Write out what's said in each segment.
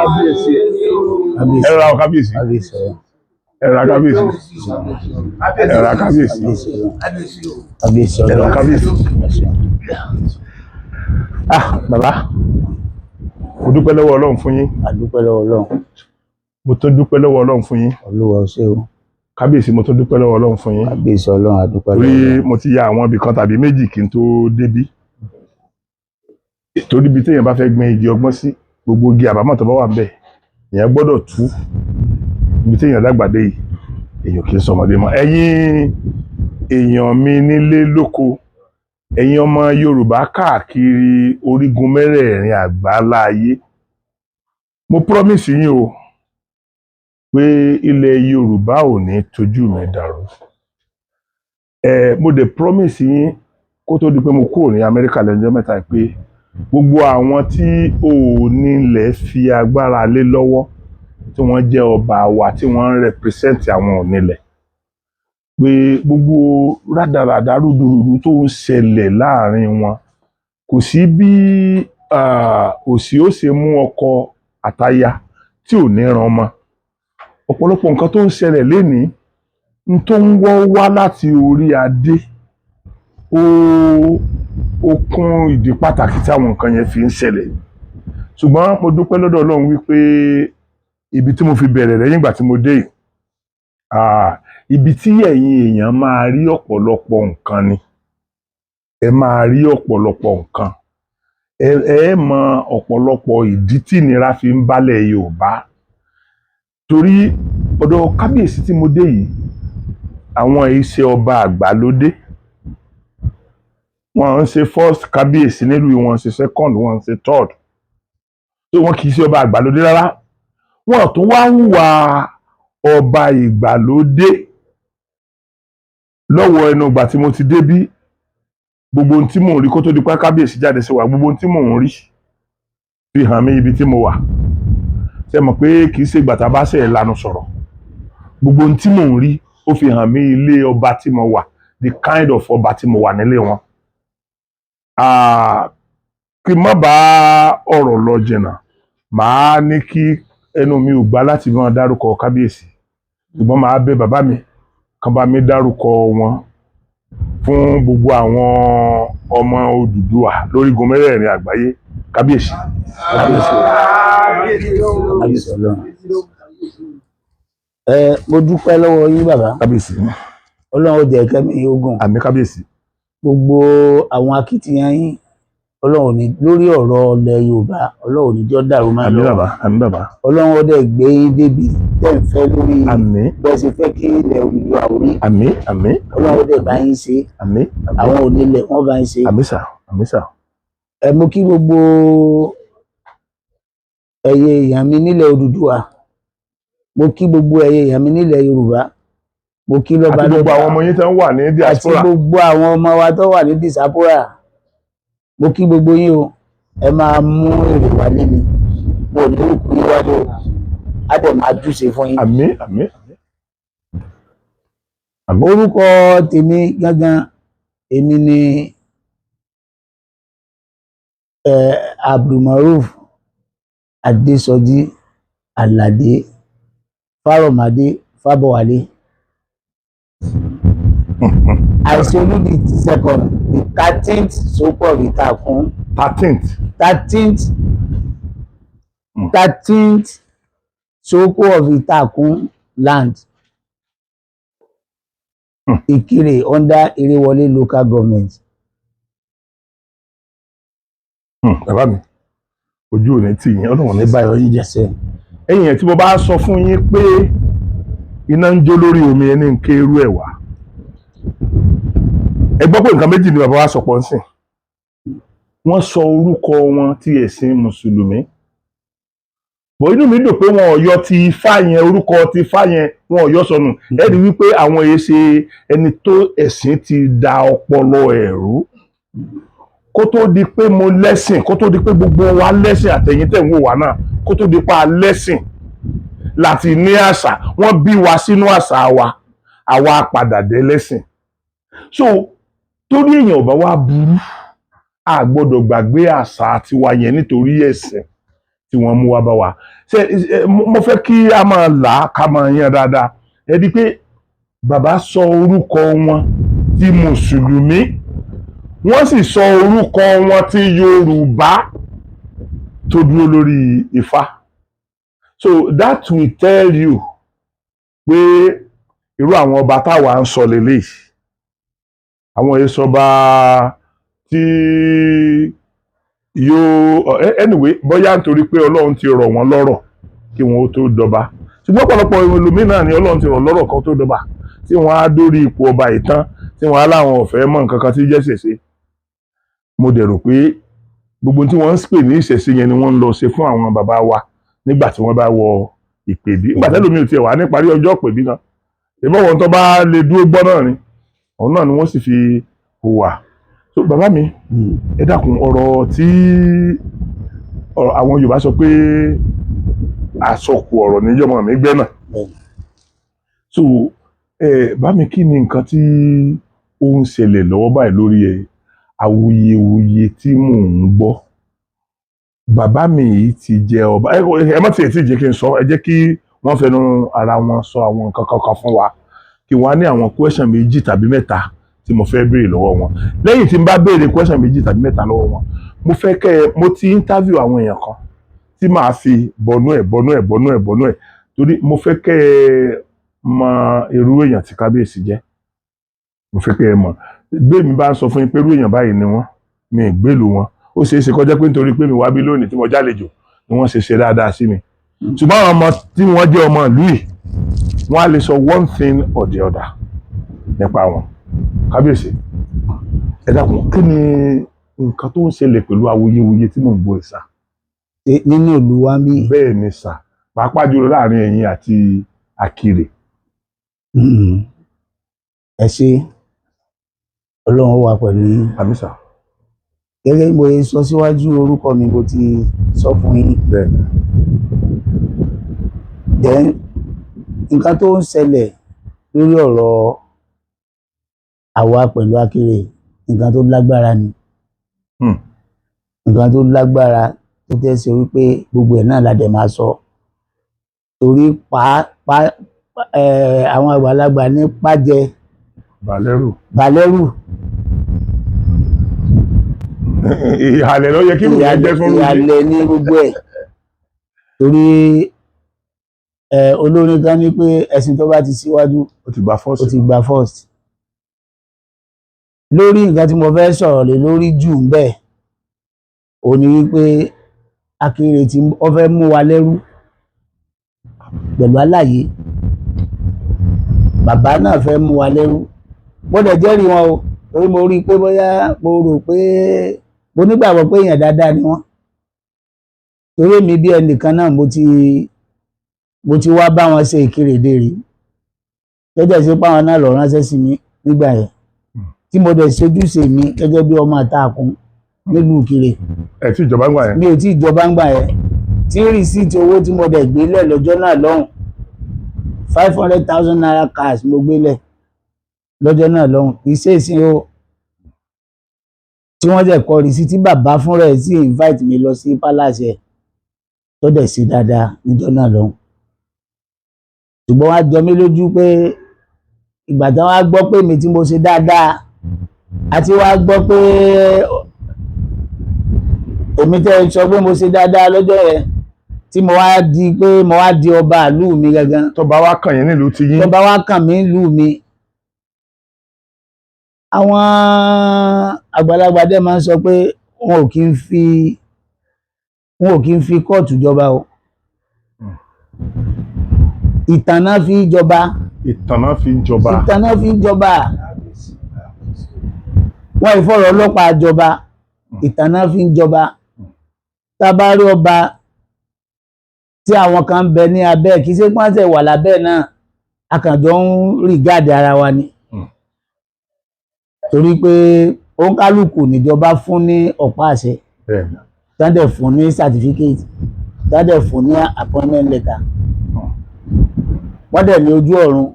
Kábíyèsí, ẹ rọra o, kábíyèsí. Kábíyèsí Ọlọ́run. Ẹ rọra, kábíyèsí. Ẹ rọra, kábíyèsí. Kábíyèsí Ọlọ́run. Kábíyèsí Ẹ rọra, Ọlọ́run. kábíyèsí. Ah, bàbá, mo dúpẹ́ lọ́wọ́ Ọlọ́run fún yín. A dúpẹ́ lọ́wọ́ Ọlọ́run. Mo tún dúpẹ́ lọ́wọ́ Ọlọ́run fún yín. Olúwa, ó ṣé o. Kábíyèsí, mo tún dúpẹ́ lọ́wọ́ Ọlọ́run fún yín. Kábíyèsí Ọlọ́run, a dúpẹ́ Torí lọ́wọ́ Ọlọ́run. mo ti ya àwọn ibì kan tàbí méjì kí n tó débí, torí ibi téèyàn bá fẹ́ gbin igi ọgbọ́n sí, gbogbo igi àbámọ̀ tó bá wà ńbẹ̀, èèyàn gbọ́dọ̀ tú. Ibi téèyàn dàgbà dé yìí, èèyàn kì í sọmọdé mọ́. Ẹ̀yin èèyàn mi nílé lóko, ẹ̀yin ọmọ Yorùbá káàkiri orígun mẹ́rẹ̀ẹ̀rin àgbáńlá ayé, mo promise yín o pé ilẹ̀ Yorùbá ò ní tójú mi dàrú. Ẹ mo dẹ̀ promise yín kó tó di pé mo kúrò ní Amẹ́ríkà lẹ́jọ́ mẹ́ta yìí pé gbogbo àwọn tí Oònilẹ̀ fi agbára lé lọ́wọ́, tí wọ́n jẹ́ ọba wa, tí wọ́n ń represent àwọn onílẹ̀, pé gbogbo rádaràdà, rúdurùdu tó ń ṣẹlẹ̀ láàrin wọn, kò sí bí òsì ó ṣe mú ọkọ àtaya tí ò ní ran ọmọ. Ọ̀pọ̀lọpọ̀ nǹkan tó ń ṣẹlẹ̀ lénìí n tó ń wọ́ wá láti orí adé, ó kún ìdí pàtàkì tí àwọn nǹkan yẹn fi ń ṣẹlẹ̀. Ṣùgbọ́n mo dúpẹ́ lọ́dọ̀ Ọlọ́run wípé ibi tí mo fi bẹ̀rẹ̀ lẹ́yìn ìgbà tí mo dé yìí, ibi tí ẹ̀yin èèyàn máa rí ọ̀pọ̀lọpọ̀ nǹkan ni ẹ máa rí ọ̀pọ̀lọpọ̀ nǹkan, ẹ mọ ọ̀pọ̀lọpọ̀ ìdí tí ìnira fi ń bálẹ̀ Yorùbá. Torí ọ̀dọ̀ kábíyèsí tí mo dé yìí, àwọn iṣẹ́ ọba àgbàlódé, wọ́n ń ṣe first kábíyèsí nílùú, wọ́n ń ṣe second, wọ́n ń ṣe third, tó wọn kì í ṣe ọba àgbàlódé rárá. Wọ́n tún wá hùwà ọba ìgbàlódé lọ́wọ́ ẹnu ìgbà tí mo ti débí. Gbogbo ohun tí mò ń rí kó tó di pé kábíyèsí jáde sí wa, gbogbo ohun tí mò ń rí fi hàn mí ibi tí mo wà. Ṣe mọ̀ pé kì í ṣe ìgbà tá a bá ṣe lanu sọ̀rọ̀? Gbogbo ohun tí mò ń rí, ó fi hàn mí ilé ọba tí mo wà, the kind of ọba tí mo wà nílé wọn. Ah, kí n má bá ọ̀rọ̀ lọ jìnnà, màá ní kí ẹnu mi ò gbà láti máa dárúkọ kábíyèsí, ṣùgbọ́n màá bẹ̀ bàbá mi kàn bá mi dárúkọ wọn fún gbogbo àwọn ọmọ Odùduwà lórígun mẹ́rẹ̀ẹ̀rin àgbáyé. Kábíyèsí. Kábíyèsí, kábíyèsí Ọlọ́run. Ẹ mo dúpẹ́ lọ́wọ́ yín, bàbá. Kábíyèsí. Ọlọ́run ó jẹ́ kẹ́mi ogun. Àmín, kábíyèsí. Gbogbo àwọn akitiyan yín, Ọlọ́run ò ní lórí ọ̀rọ̀ ilẹ̀ Yorùbá, Ọlọ́run ò ní jọ́ dàrú máa Àmín. lọ́wọ́. Bàbá, àmín, bàbá. Ọlọ́run ó dẹ̀ gbé yín débi tẹ́ ń fẹ́ lórí Àmín. bẹ́ẹ̀ ṣe fẹ́ kí ilẹ̀ Odùduwà orí. Àmín, àmín. Ọlọ́run ó dẹ̀ bá yín ṣe. Àmín, àmín. Àwọn onílẹ̀, wọ́n bá yín ṣe. Àmín sà, àmín sà. Ẹ mú kí gbogbo ẹ̀yẹ èèyàn mi nílẹ̀ Odùduwà, mo kí gbogbo ẹ̀yẹ èèyàn mi nílẹ̀ Yorùbá, mo kí lọ́ba Àti gbogbo lọ́ba. àwọn ọmọ yín tẹ́ ń wà ní Àti diaspora. gbogbo àwọn ọmọ wa tó wà ní diaspora, mo kí gbogbo yín o. Ẹ máa mú èrè wálé mi, mo ò ní òkú yín wálé o, á dẹ̀ máa júṣe fún yín. Àmín, àmín, àmín. Orúkọ tèmi gangan, èmi ni Abdulmaruf Adésọjí Aládé Fárọ̀mádé Fábọ̀wálé, Àìsíolú the second, the 13th Sopọ̀ Ìtàkùn. 13th. 13th. 13th Soko of Ìtàkùn land, Ìkirè under Erewọlé Local Government. Bàbá mi, ojú ò ní tì yín, Ọlọ́run ní báyọ̀ yín jẹ́. Àṣẹ. Ẹ̀yin ẹ̀ tí mo bá sọ fún yín pé iná ń jó lórí omi, ẹni ń ké irú ẹ̀ wá. Ẹ gbọ́ pé nǹkan méjì ni bàbá wa sọ pọ̀ ń sìn. Wọ́n sọ orúkọ wọn ti ẹ̀sìn mùsùlùmí bọ̀, inú mi dùn pé wọn ò yọ ti ifá yẹn, orúkọ ti ifá yẹn, wọn ò yọ sọnù. Ẹ rí wípé àwọn èyí ṣe ẹni tó ẹ̀sìn ti da ọpọlọ ẹ̀rú. Kó tó di pé mo lẹ́sìn, kó tó di pé gbogbo wa lẹ́sìn, àtẹ̀yìn tẹ̀ ń wò wá náà, kó tó di pé a lẹ́sìn láti ní àṣà, wọ́n bí wa sínú àṣà wa, àwa padà dé lẹ́sìn. So torí èèyàn ò bá wá burú. A gbọ́dọ̀ gbàgbé àṣà tiwa yẹn nítorí ẹ̀sìn tí wọ́n mú wá bá wa. Ṣe mo fẹ́ kí a máa là á, ká máa yan dáadáa. Ẹ di pé bàbá sọ orúkọ wọn ti Mùsùlùmí, wọ́n sì sọ orúkọ wọn ti Yorùbá tó dúró lórí Ifá. So that will tell you pé irú àwọn ọba táwa ń sọ lélẹ́yìí, àwọn èso ọba tí yóò, anyway, bóyá nítorí pé Ọlọ́run ti rọ̀ wọ́n lọ́rọ̀ kí wọ́n ó tó dọba. Ṣùgbọ́n ọ̀pọ̀lọpọ̀ ẹlòmíín náà ni Ọlọ́run ti rọ̀ lọ́rọ̀ kan tó dọba, tí wọ́n á dórí ipò ọba ìtàn, tí wọ́n á láwọn ọ̀fẹ́ mọ̀ nǹkan kan tí jẹ́ ṣẹ̀ṣe. Mo dẹ̀ rò pé gbogbo tí wọ́n ń pè ní ìṣẹ̀ṣe yẹn ni wọ́n ń lọ ṣe fún àwọn bàbá wa nígbà tí wọ́n bá wọ ìpèbí, nígbà tẹ́lòmíì ò tiẹ̀ wà níparí ọjọ́ ìpèbí náà. Ìbọn wọn tó bá lè dúró gbọ́ náà ni òun náà ni wọ́n sì fi hùwà. So bàbá mi, ẹ dákun, ọ̀rọ̀ tí ọ̀rọ̀ àwọn Yorùbá sọ pé àsọkù ọ̀rọ̀ níjọmọ mi gbẹ́ náà. So ẹ bá mi, kí ni nǹkan tí ó ń ṣẹlẹ̀ lọ́wọ́ báyìí lórí ẹ, awuyewuye tí mò ń gbọ́? Bàbá mi yìí ti jẹ ọba. Ẹ má tiẹ̀ tí ì jẹ́ kí n sọ. Ẹ jẹ́ kí wọ́n fẹnu ara wọn sọ àwọn nǹkan kankan fún wa, kí wọ́n á ní àwọn question méjì tàbí mẹ́ta tí mo fẹ́ béèrè lọ́wọ́ wọn. Lẹ́yìn tí n bá béèrè question méjì tàbí mẹ́ta lọ́wọ́ wọn, mo fẹ́ kẹ́ ẹ, mo ti interview àwọn èèyàn kan tí màá fi bọnú ẹ̀, bọnú ẹ̀, bọnú ẹ̀, bọnú ẹ̀, torí mo fẹ́ kẹ́ ẹ mọ irú èèyàn tí kábíyèsí jẹ́. Mo fẹ́ kẹ́ ẹ mọ̀ gbé mi bá ń sọ fún yín pé irú èèyàn báyìí ni wọ́n, mi ì gbèlú wọn. Ó ṣeé ṣe kó jẹ́ pé nítorí pé mi wá bí lónìí tí mo jálejò ni wọ́n ṣe ṣe dáadáa sí mi, ṣùgbọ́n àwọn ọmọ tí wọ́n jẹ́ ọmọ ìlú yìí, wọ́n á lè sọ one thing or the other nípa wọn. Kábíyèsí, ẹ dákun, kí ni nǹkan tó ń ṣẹlẹ̀ pẹ̀lú awuyewuye tí mò ń gbọ́ ìsà? Nínú ìlú wa ń bí? Bẹ́ẹ̀ ni sà, pàápàá jùlọ láàrin ẹ̀yin àti Akirè. Ẹ ṣé, Ọlọ́run wà pẹ̀lú yín. Àmín sà. Gẹ́gẹ́ bí mo ṣe sọ síwájú, orúkọ mi mo ti sọ fún yín. Bẹ́ẹ̀ ni. Then nǹkan tó ń ṣẹlẹ̀ lórí ọ̀rọ̀ àwa pẹ̀lú Akirè, nǹkan tó lágbára ni. Nǹkan tó lágbára tó tẹ́ ṣe wípé gbogbo ẹ̀ náà la dẹ̀ máa sọ, torí pa pa àwọn àgbàlagbà ní pàjẹ́ Balẹ̀rù. Balẹ̀rù. Ìhàlẹ̀ ló yẹ kí ìròyìn jẹ́ fún mi. Ìhàlẹ̀ ní gbogbo ẹ̀, torí olórin kan ní pé ẹṣin tó bá ti síwájú ó ti gba first. Ó ti gba first. Lórí nǹkan tí mo fẹ́ sọ̀rọ̀ lé lórí jù ń bẹ̀ ò ní wípé Akéré tí ó fẹ́ mú wa lẹ́rú pẹ̀lú àlàyé, bàbá náà fẹ́ mú wa lẹ́rú. Mo dẹ̀ jẹ́rìí wọn o, torí mo rí i pé bóyá mo rò pé mo nígbàgbọ́ pé èèyàn dáadáa ni wọ́n, torí èmi bí ẹnìkan náà mo ti wá bá wọn ṣe ìkírèdè rí, gẹ́gẹ́ sí páwọn náà lọ ránṣẹ́ sí mi nígbà yẹn, tí mo dẹ̀ ṣojúṣe mi gẹ́gẹ́ bí ọmọ àtàkùn nílùú Ìkirè. Ẹ tí ìjọba ń gbà yẹn. Mi ò tí ì jọba ń gbà yẹn, tí receipt owó tí mo dẹ̀ gbé lẹ̀ lọ́jọ́ náà lọ́hùn, ₦500,000 cash mo gbé lẹ̀ lọ́jọ́ náà lọ́hùn. Kì í ṣe ìsìn o, tí wọ́n dẹ̀ kọ receipt, tí bàbá fúnra ẹ̀ sì invite mi lọ sí palace ẹ̀, tó dẹ̀ sí dáadáa níjọ́ náà lọ́hùn. Ṣùgbọ́n wá jọ mí lójú pé ìgbà tí wọ́n á gbọ́ pé mi tí mo ṣe dáadáa, àti wá gbọ́ pé èmi tẹ́ sọ pé mo ṣe dáadáa lọ́jọ́ yẹn, tí mo wá di pé mo wá di ọba ìlú mi gangan. Tó bá wá kàn yín nílùú ti yín. Tó bá wá kàn mí ìlú mi. Àwọn àgbàlagbà dẹ̀ máa ń sọ pé wọn ò kí ń fi kóòtù jọba o, ìtàn náà fi jọba. Ìtàn náà fi ń jọba. Ìtàn náà fi jọba. Wọn ìfọ̀rọ̀ ọlọ́pàá jọba, ìtàn náà fi ń jọba. Tá a bá rí ọba tí àwọn kan ń bẹ ní abẹ́, kì í ṣe pọ́ńsẹ̀ wà lábẹ́ náà, a kàn jọ ń regard ara wa ni, torí pé òǹkálùkù níjọba fún ní ọ̀pá àṣẹ, tán dẹ̀ fún ní certificate, tán dẹ̀ fún ní appointment letter. Wọ́n dẹ̀ ní ojú ọ̀run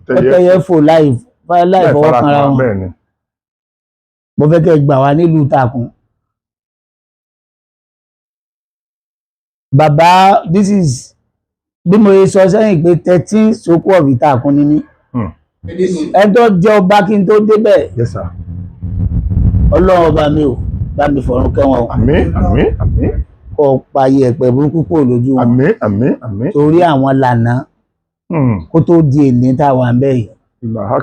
pẹ́pẹ́yẹ fò láì fọwọ́ kanra wọn. Bẹ́ẹ̀ ni. Mo fẹ́ kẹ́ gbà wá nílùú Ìtàkùn. Bàbá, this is bí mo ṣe sọ sẹ́yìn pé 13 Soko of Ìtàkùn ni mí. Ẹni tó jẹ́ ọba kí n tó débẹ̀, Yes sir. Ọlọ́run ọba mi ò bá mi fọ̀run kẹ́wọn o. Àmín, àmín, àmín. Kó pa iyẹ̀pẹ̀ burúkú kúrò lójú wọn. Àmín, àmín, àmín. Torí àwọn lànà kó tó di èní tá a wà ń bẹ̀ yìí.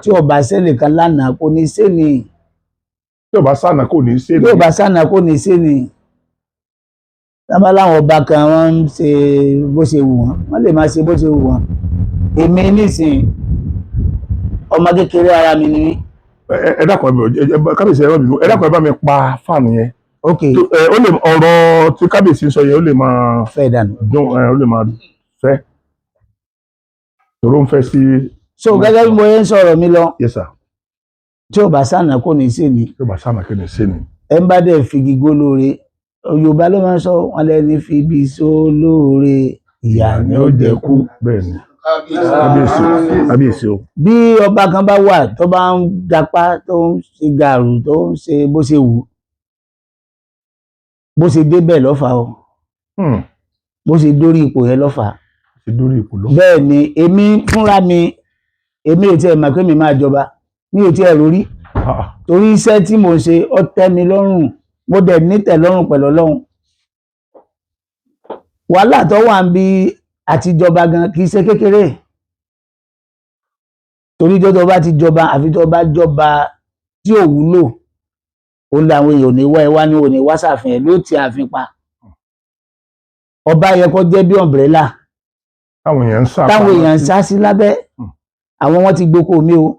Tí ọba sẹ́nìkan lánàá kò ní sẹ́ni. Tí ọba sànà kò ní í ṣe. Bí ọba sànà kò ní sẹ́ni. Tábà láwọn ọba kan wọ́n ń ṣe bó ṣe wù wọ́n, wọ́n lè máa ṣe bó ṣe wù wọ́n. Èmi nísìnyí, ọmọ kékeré ara mi ni mí. Ẹ dákun, ẹ kábíyèsí, ẹ má bínú, ẹ dákun, ẹ bá mi pa fáànù yẹn. Ok. Ó lè ọ̀rọ̀ tí kábíyèsí ń sọ yẹn, ó lè máa fẹ́ dànù. dùn, ó lè máa fẹ́ tòró ń fẹ́ sí. So gẹ́gẹ́ bí mo ṣe ń sọ̀rọ̀ mi lọ, Yes sir. tí ò bá sànà kò ní sí ni. Tí ọba sànà kò ní í ṣe ni. Ẹ ń bá dẹ̀ fi gígó lóore, Yorùbá ló máa ń sọ wọn lẹ́ni fi ibi só lóore, ìyá ni ó jẹ kú. Bẹ́ẹ̀ ni, kábíyèsí o, kábíyèsí o. Bí ọba kan bá wà tó bá ń gapá, tó ń ṣe gàrú, tó ń ṣe bó ṣe wù, bó ṣe débẹ̀ lọ́fà o. Bó ṣe dórí ipò yẹn lọ́fà. Ṣe dórí ipò lọ. Bẹ́ẹ̀ ni, èmi fúnra mi, èmi ò tiẹ̀ mọ̀ pé mi máa jọba, mi ò tiẹ̀ rórí, torí iṣẹ́ tí mò ń ṣe ó tẹ́ mi lọ́rùn, mo dẹ̀ nítẹ̀ lọ́rùn pẹ̀lú Ọlọ́run. Wàhálà tó wà ń bí àtijọba gan kì í ṣe kékeré, torí tó bá ti jọba, àfi tó bá jọba tí ò wúlò, ó làwọn èèyàn ò ní wá ẹ wá ní òní wá sàfihàn ló ti àfin pa. Ọba yẹ kó jẹ́ bí umbrella Táwọn èèyàn ń sá táwọn èèyàn ń sá sí lábẹ́. Àwọn wọn ti gboko mi o,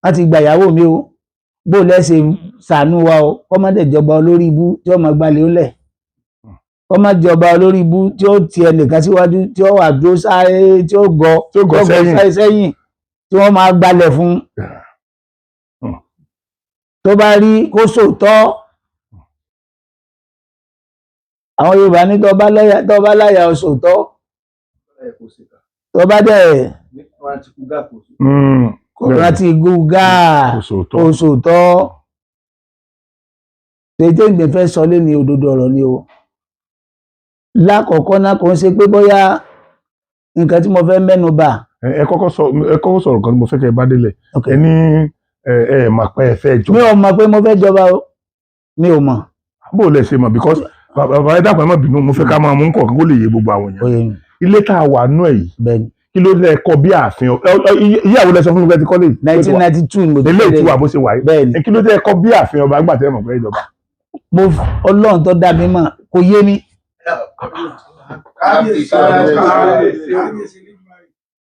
wọ́n ti gba ìyàwó mi o, bó lẹ́sẹ̀ ṣàánú wa o. Kọ́mọdé jọba olórí ibú tí ó máa gbalẹ̀ ó lẹ̀, kọ́mọdé olórí ibú tí ó ti ẹnìkan síwájú, tí ó wà dúró sáré, tí ó gọ Tí ó gọ sẹ́yìn. Sáré sẹ́yìn, tí wọ́n máa gbalẹ̀ fún. Tó bá rí kó sòótọ́, àwọn Yorùbá ní tó bá láyà ó sòótọ́, tó bá dẹ̀ kò rántí gúgà Kò sòótọ́. Kò sòótọ́. Tètè ìgbìn fẹ́ sọ lé ní òdodo ọ̀rọ̀ ni o. Lákọ̀ọ́kọ́ náà, kò ń ṣe pé bóyá nǹkan tí mo fẹ́ mẹ́nu bà. Ẹ kọ́kọ́ sọ̀rọ̀ kan tí mo fẹ́ kẹ́ ẹ bá délẹ̀. Ẹ ní ẹ mà pé ẹ fẹ́ Mi jọba. ò mọ̀ pé mo fẹ́ jọba o, mi ò mọ̀. Bó lẹ ṣe mọ̀? Because bàbá, ẹ dákun, ẹ má bínú, mo fẹ́ ká máa mú nǹkan kó lè yé gbogbo àwọn èèyàn. Oyè mi. Ilé tá a wà nú ẹ̀ yìí, Bẹ́ẹ̀ ni. kí ló dé kọ́ bí ààfin? Ìyàwó lẹ sọ fún mi pé ẹ ti kọ́lé yìí. 1992 ni mo ti Ilé kọ́lé. ìtura bó ṣe wà yìí. Bẹ́ẹ̀ ni. Kí ló dé kọ́ bí ààfin ọba gbà tẹ́ mọ̀ pé ìjọba? Mo Ọlọ́run tó dá mi mọ̀, kò yé mi.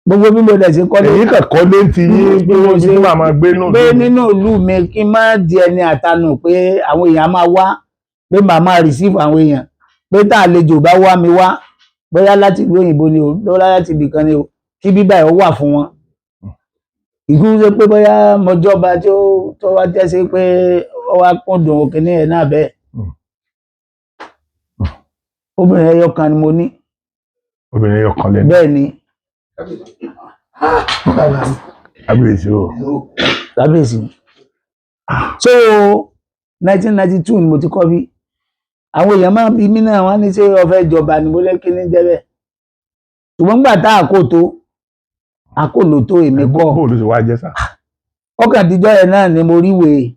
Gbogbo bí mo dẹ̀ ṣe kọ́lé, Èyí kàn kọ́lé ti yín pé Bí mo wọ́n ti máa máa gbé nù. Pé nínú ìlú mi, kí n má di ẹni àtanù, pé àwọn èèyàn máa wá, pé màá máa receive àwọn èèyàn, pé tá àlejò bá wá mi wá, bóyá láti ìlú òyìnbó ni o, bóyá láti ibì kan ni o, kí bíbá ẹ̀ wà fún wọn. Ìkú ṣe pé bóyá mọjọba tí ó tó wá jẹ́ sí pé ó wá kúndùn kínní ẹ̀ náà bẹ́ẹ̀. Obìnrin ẹyọ kan ni mo ní. Obìnrin ẹyọ kan lẹ́nu. Bẹ́ẹ̀ ni. Kábíyèsí o. Kábíyèsí. So 1992 ni mo ti kọ́ bí. Àwọn èèyàn máa ń bi mí náà, wọ́n ní ṣé ó fẹ́ jọba ni? Mo lé kí ní jẹ́ bẹ́ẹ̀. Ṣùgbọ́n nígbà tá àkó tó àkó lò tó, èmi kọ́. Bó ló ṣe wá jẹ́ sà? Ọkàn àtijọ́ yẹn náà ni mo rí wèé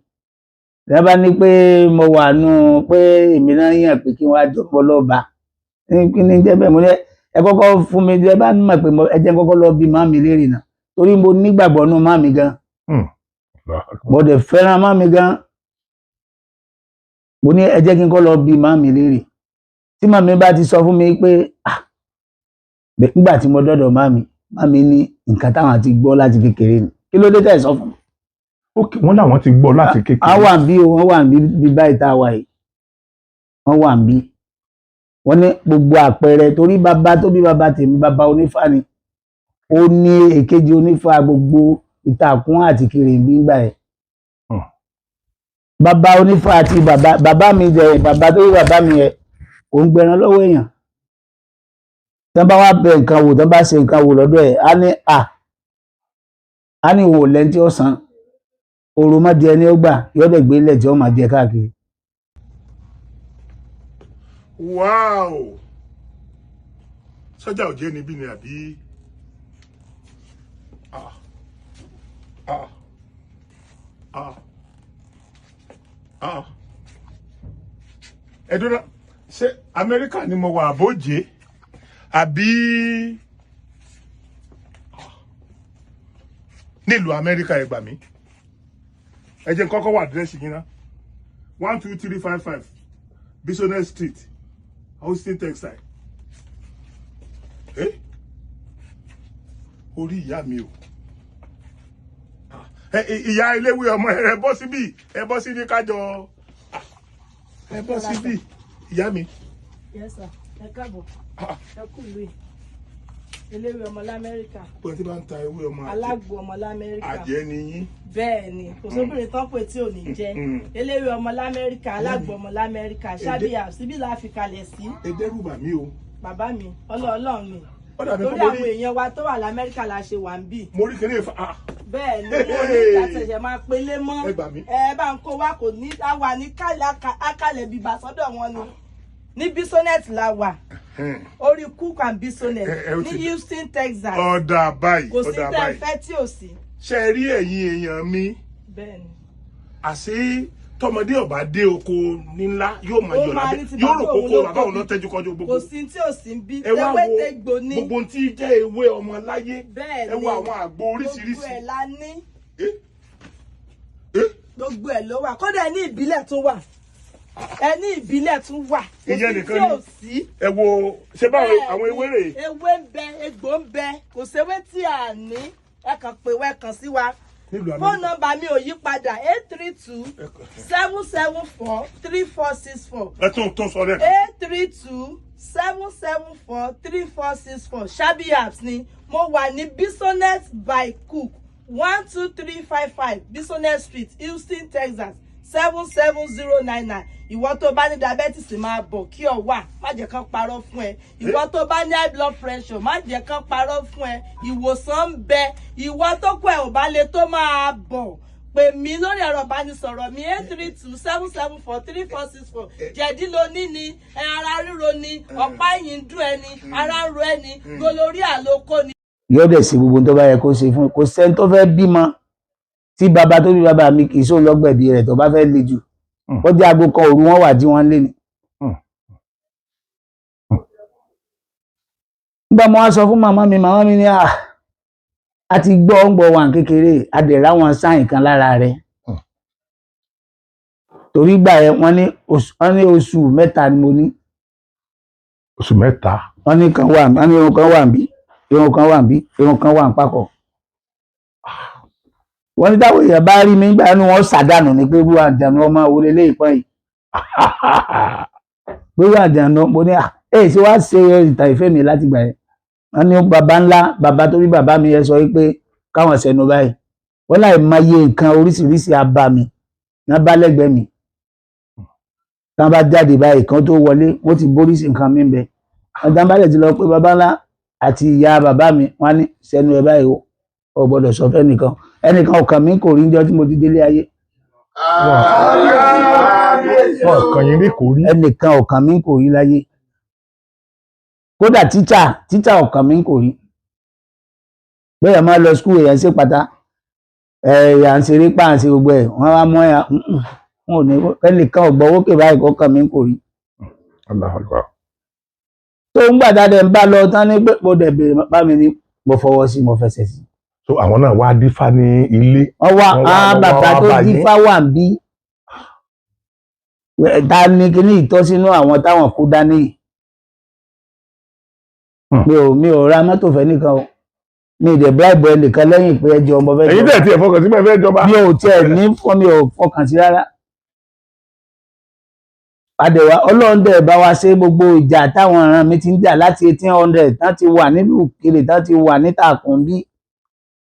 lẹ́bàá ní pé mo wà nù, pé èmi náà yàn pé kí wọ́n á jọpọ̀ lọ́ba. Ní kí ní jẹ́ bẹ́ẹ̀? Mo ní ẹ kọ́kọ́ fún mi, ẹ bá mọ̀ pé ẹ jẹ́ n kọ́kọ́ lọ bí màmí léèrè náà, torí mo nígbàgbọ́ nù màmí gan. Mo dẹ̀ fẹ́ràn màmí gan. Mo ní ẹ jẹ́ kí n kọ́ lọ bí màmí léèrè. Tí màmí bá ti sọ fún mi pé ah, nígbà tí mo dọ́dọ̀ màmí, màmí ní nǹkan táwọn ti gbọ́ láti kékeré ni, kí ló dé tẹ̀ sọ fún mi? Ok, wọ́n làwọn ti gbọ́ láti kékeré. Wọ́n wà ń bí o, wọ́n wà ń bí bí báyìí tá a wà yìí, wọ́n wà ń bí. Wọ́n ní gbogbo àpẹẹrẹ, torí bàbá tó bí bàbá tèmi, bàbá onífá ni. Ó ní èkejì onífá gbogbo Ìtàkùn àti Kìrìǹbí ńgbà yẹn. Bàbá onífá àti bàbá bàbá mi jẹ, bàbá tó bí bàbá mi yẹn kò ń gbẹran lọ́wọ́ èèyàn. Tí wọ́n bá wá bẹ nǹkan wò, tí wọ́n bá ṣe nǹkan wò lọ́dọ̀ ẹ̀, á ní à á ní wò lẹ́ni tí ó san òròmọdìẹ ni ó gbà, yọ́dẹ̀ gbé ilẹ̀ tí ó máa jẹ káàkiri. Wow! Sọ́jà òjé níbí ni àbí? Ah, ah, ah, ah. Ẹ dúró, ṣé Amẹ́ríkà ni mo wà àbójé àbí nílùú Amẹ́ríkà? Ẹ gbà mí, ẹ jẹ́ n kọ́kọ́ wà àdírẹ́sì yín ná. 12355 Bissonnet Street, Houston, Texas. Eh? Orí ìyá mi o! Ẹ ìyá eléwé ọmọ, ẹ bọ́ síbí, ẹ bọ́ síbí kájọ, ẹ bọ́ síbí, ìyá mi. Yes sir, ẹ káàbọ̀, ẹ kú ìlú yìí. Eléwé ọmọ lamẹ́ríkà. Pé tí bá ń ta ewé ọmọ àjẹ́. Alágbo ọmọ lamẹ́ríkà. Àjẹ́ ni yín. Bẹ́ẹ̀ ni, kò sóbìnrin tán pé tí ò ní jẹ́. Eléwé ọmọ lamẹ́ríkà, alágbo ọmọ lamẹ́ríkà, ṣábíyà síbí la fi kalẹ̀ sí. Ẹ dẹ́rù bà mí o. Bàbá mi, ọlọ́ọ̀lọ́ọ̀ ni. Ó dàbí Torí pé mo àwọn rí èèyàn wa tó wà lamẹ́ríkà la ṣe wà ń bì. Mo rí kéré fa, ah. Bẹ́ẹ̀ ni, mo ní ìtàṣẹ̀ṣẹ̀ máa pelé mọ́. Ẹ gbà mí. Ẹ bá ń kó wa, kò ní a wà ní kálẹ̀ akálẹ̀ bìbà sọ́dọ̀ wọn ni. Ní Bissonnet la wà, orí Cook and Bissonnet Ẹ, ó ní Houston, Texas. Ọ̀dà báyìí. Kò sí Ọ̀dà tẹ́ ẹ báyìí. fẹ́ tí ò sí. Ṣe rí ẹ̀yin èèyàn mi? Bẹ́ẹ̀ ni. Àṣé tọmọdé ọba dé oko nílá yóò máa Ó yọ máa lábẹ́ ní ti yóò rò bàbá òun kókó ló bàbá òun tóbi. lọ tẹ́jú kọjú gbogbo. Kò sí tí ò sí ń bí. Ẹ wá Tewé wo tegbò ní. gbogbo ohun tí jẹ́ ewé ọmọ láyé. Bẹ́ẹ̀ Ẹ ni. wo àwọn àgbo Gbogbo oríṣiríṣi. ẹ̀ la ní. Eh? Eh? Gbogbo ẹ̀ ló wà. Kódà ẹ ní ìbílẹ̀ tún wà, ẹ ní ìbílẹ̀ tún wà. Kò Ìyẹn sí nìkan tí ni. ò sí. Ẹ wo ṣé báwo Bẹ́ẹ̀ àwọn ni, ewé rèé. Ewé ń bẹ, egbò ń bẹ, kò séwé tí a ní. Ẹ kàn pé wá, ẹ kàn sí wa. Nílùú Fóònù Amẹ́ríkà. nọ́mbà mi ò yí padà: 832-774-3464. Ẹ tún tún sọ lẹ́ẹ̀kan. 832-774-3464. Shabi Apps ni mo wà ní Bissonnet by Cook, 12355 Bissonnet Street, Houston, Texas 77099. Ìwọ tó bá ní diabetes, máa bọ̀ kí ọ wà, má jẹ́ kán parọ́ fún ẹ. Ìwọ tó bá ní high blood pressure, má jẹ́ kán parọ́ fún ẹ, ìwòsàn ń bẹ. Ìwọ tó kọ ẹ ò bá le tó, máa bọ̀, pè mí lórí ẹ̀rọ ìbánisọ̀rọ̀ mi: 832-774-3464. Jẹ̀dí ló ní ni ẹ, ara ríro ni, ọ̀pá ẹ̀yìn ń dùn ẹni, ara ń ro ẹni, gonorrhea ló kó ni. Yóò dẹ̀ ṣe gbogbo tó bá yẹ kó ṣe fún. Kò sẹ́ni tó fẹ́ bímọ tí bàbá tó bí bàbá mi kì í sóun lọ́gbẹ̀bí rẹ̀ tó bá fẹ́ le jù. Ó jẹ́ aago 1 òru wọ́n wà tí wọ́n lé ni. Nígbà mo wá sọ fún màmá mi, màmá mi ní à a ti gbọ́ ń gbọ́ wà kékeré, a dẹ̀ ráwọn sign kan lára rẹ̀. Torí gbà yẹn wọ́n ní oṣù 3 ni mo ní. Oṣù 3. Wọ́n ní kan wà, wọ́n ní irun kan wà níbí, irun kan wà níbí, irun kan wà nípàkọ́. Wọ́n ní táwọn èèyàn bá rí mi nígbà inú wọn ṣàdánù ni pé wíwá àjànú ọmọ wo leléyìí pọ́n yìí, wíwá àjànú. Mo ní à ẹ ṣe wá ṣe ìtàn ìfẹ́ mi láti gbà yẹn. Wọ́n ní baba ńlá baba tó bí bàbá mi yẹn sọ wípé káwọn ṣẹnu báyìí, wọ́n láì máa yé nǹkan oríṣiríṣi abàmì náà bá lẹ́gbẹ̀ẹ́ mi. Tí wọ́n bá jáde báyìí kan tó wọlé, wọ́n ti boríṣi nǹkan mi bẹ. Ọ̀dà balẹ̀ ti lọ pé baba ńlá àti ìyá bàbá mi, wọ́n á ní sẹ́nu ẹ báyìí o, ò gbọ́dọ̀ sọ fẹ́ nìkan. Ẹnìkan ọkàn mi kò rí níjọ́ tí mo ti délé ayé. Wọn kàn yín ní kò rí. Ẹnìkan ọkàn mi kò rí láyé. Kódà tíṣà, tíṣà ọkàn mi kò rí. Bẹ́ẹ̀ máa lọ school, èèyàn ṣe pátá, ẹ̀yà ń ṣeré pa, à ń ṣe gbogbo ẹ̀, wọ́n wá mú ẹ̀yà wọn ò ní ẹnìkan ọ̀gbọ́wókè báyìí kọ́kàn mi kò rí. Allahu Akbar. Tó ń gbà dáadẹ́ ń bá lọ tán ní pé mo dẹ̀ bèrè bá mi ní mo fọwọ́ sí, mo fẹsẹ̀ sí. So àwọn náà wá dífá ní ilé. Wọ́n wá. Wọ́n wá Á wọ́n wá bàbá wá tó bá yín. dífá wà ń bí ta ni kíní ìtọ́sínú àwọn táwọn kú dání yìí. Mi ò ra mọ́tò fẹ́ nìkan o, mi ì dẹ̀ bribe ẹnìkan lẹ́yìn pé ẹjọ́ ọmọ fẹ́ Èyí jọba. tẹ̀ tí ẹ̀ fọkàn sí pé ẹ fẹ́ jọba. Mi ò tiẹ̀ ní fún, mi ò fọkàn sí rárá. Adẹ̀wà ọlọ́run dẹ̀ bá wa ṣe gbogbo ìjà táwọn ọ̀ràn mi ti ń jà láti 1800 tán ti wà nílùú Ìkirè, tán ti wà ní Ìtàkùn bí,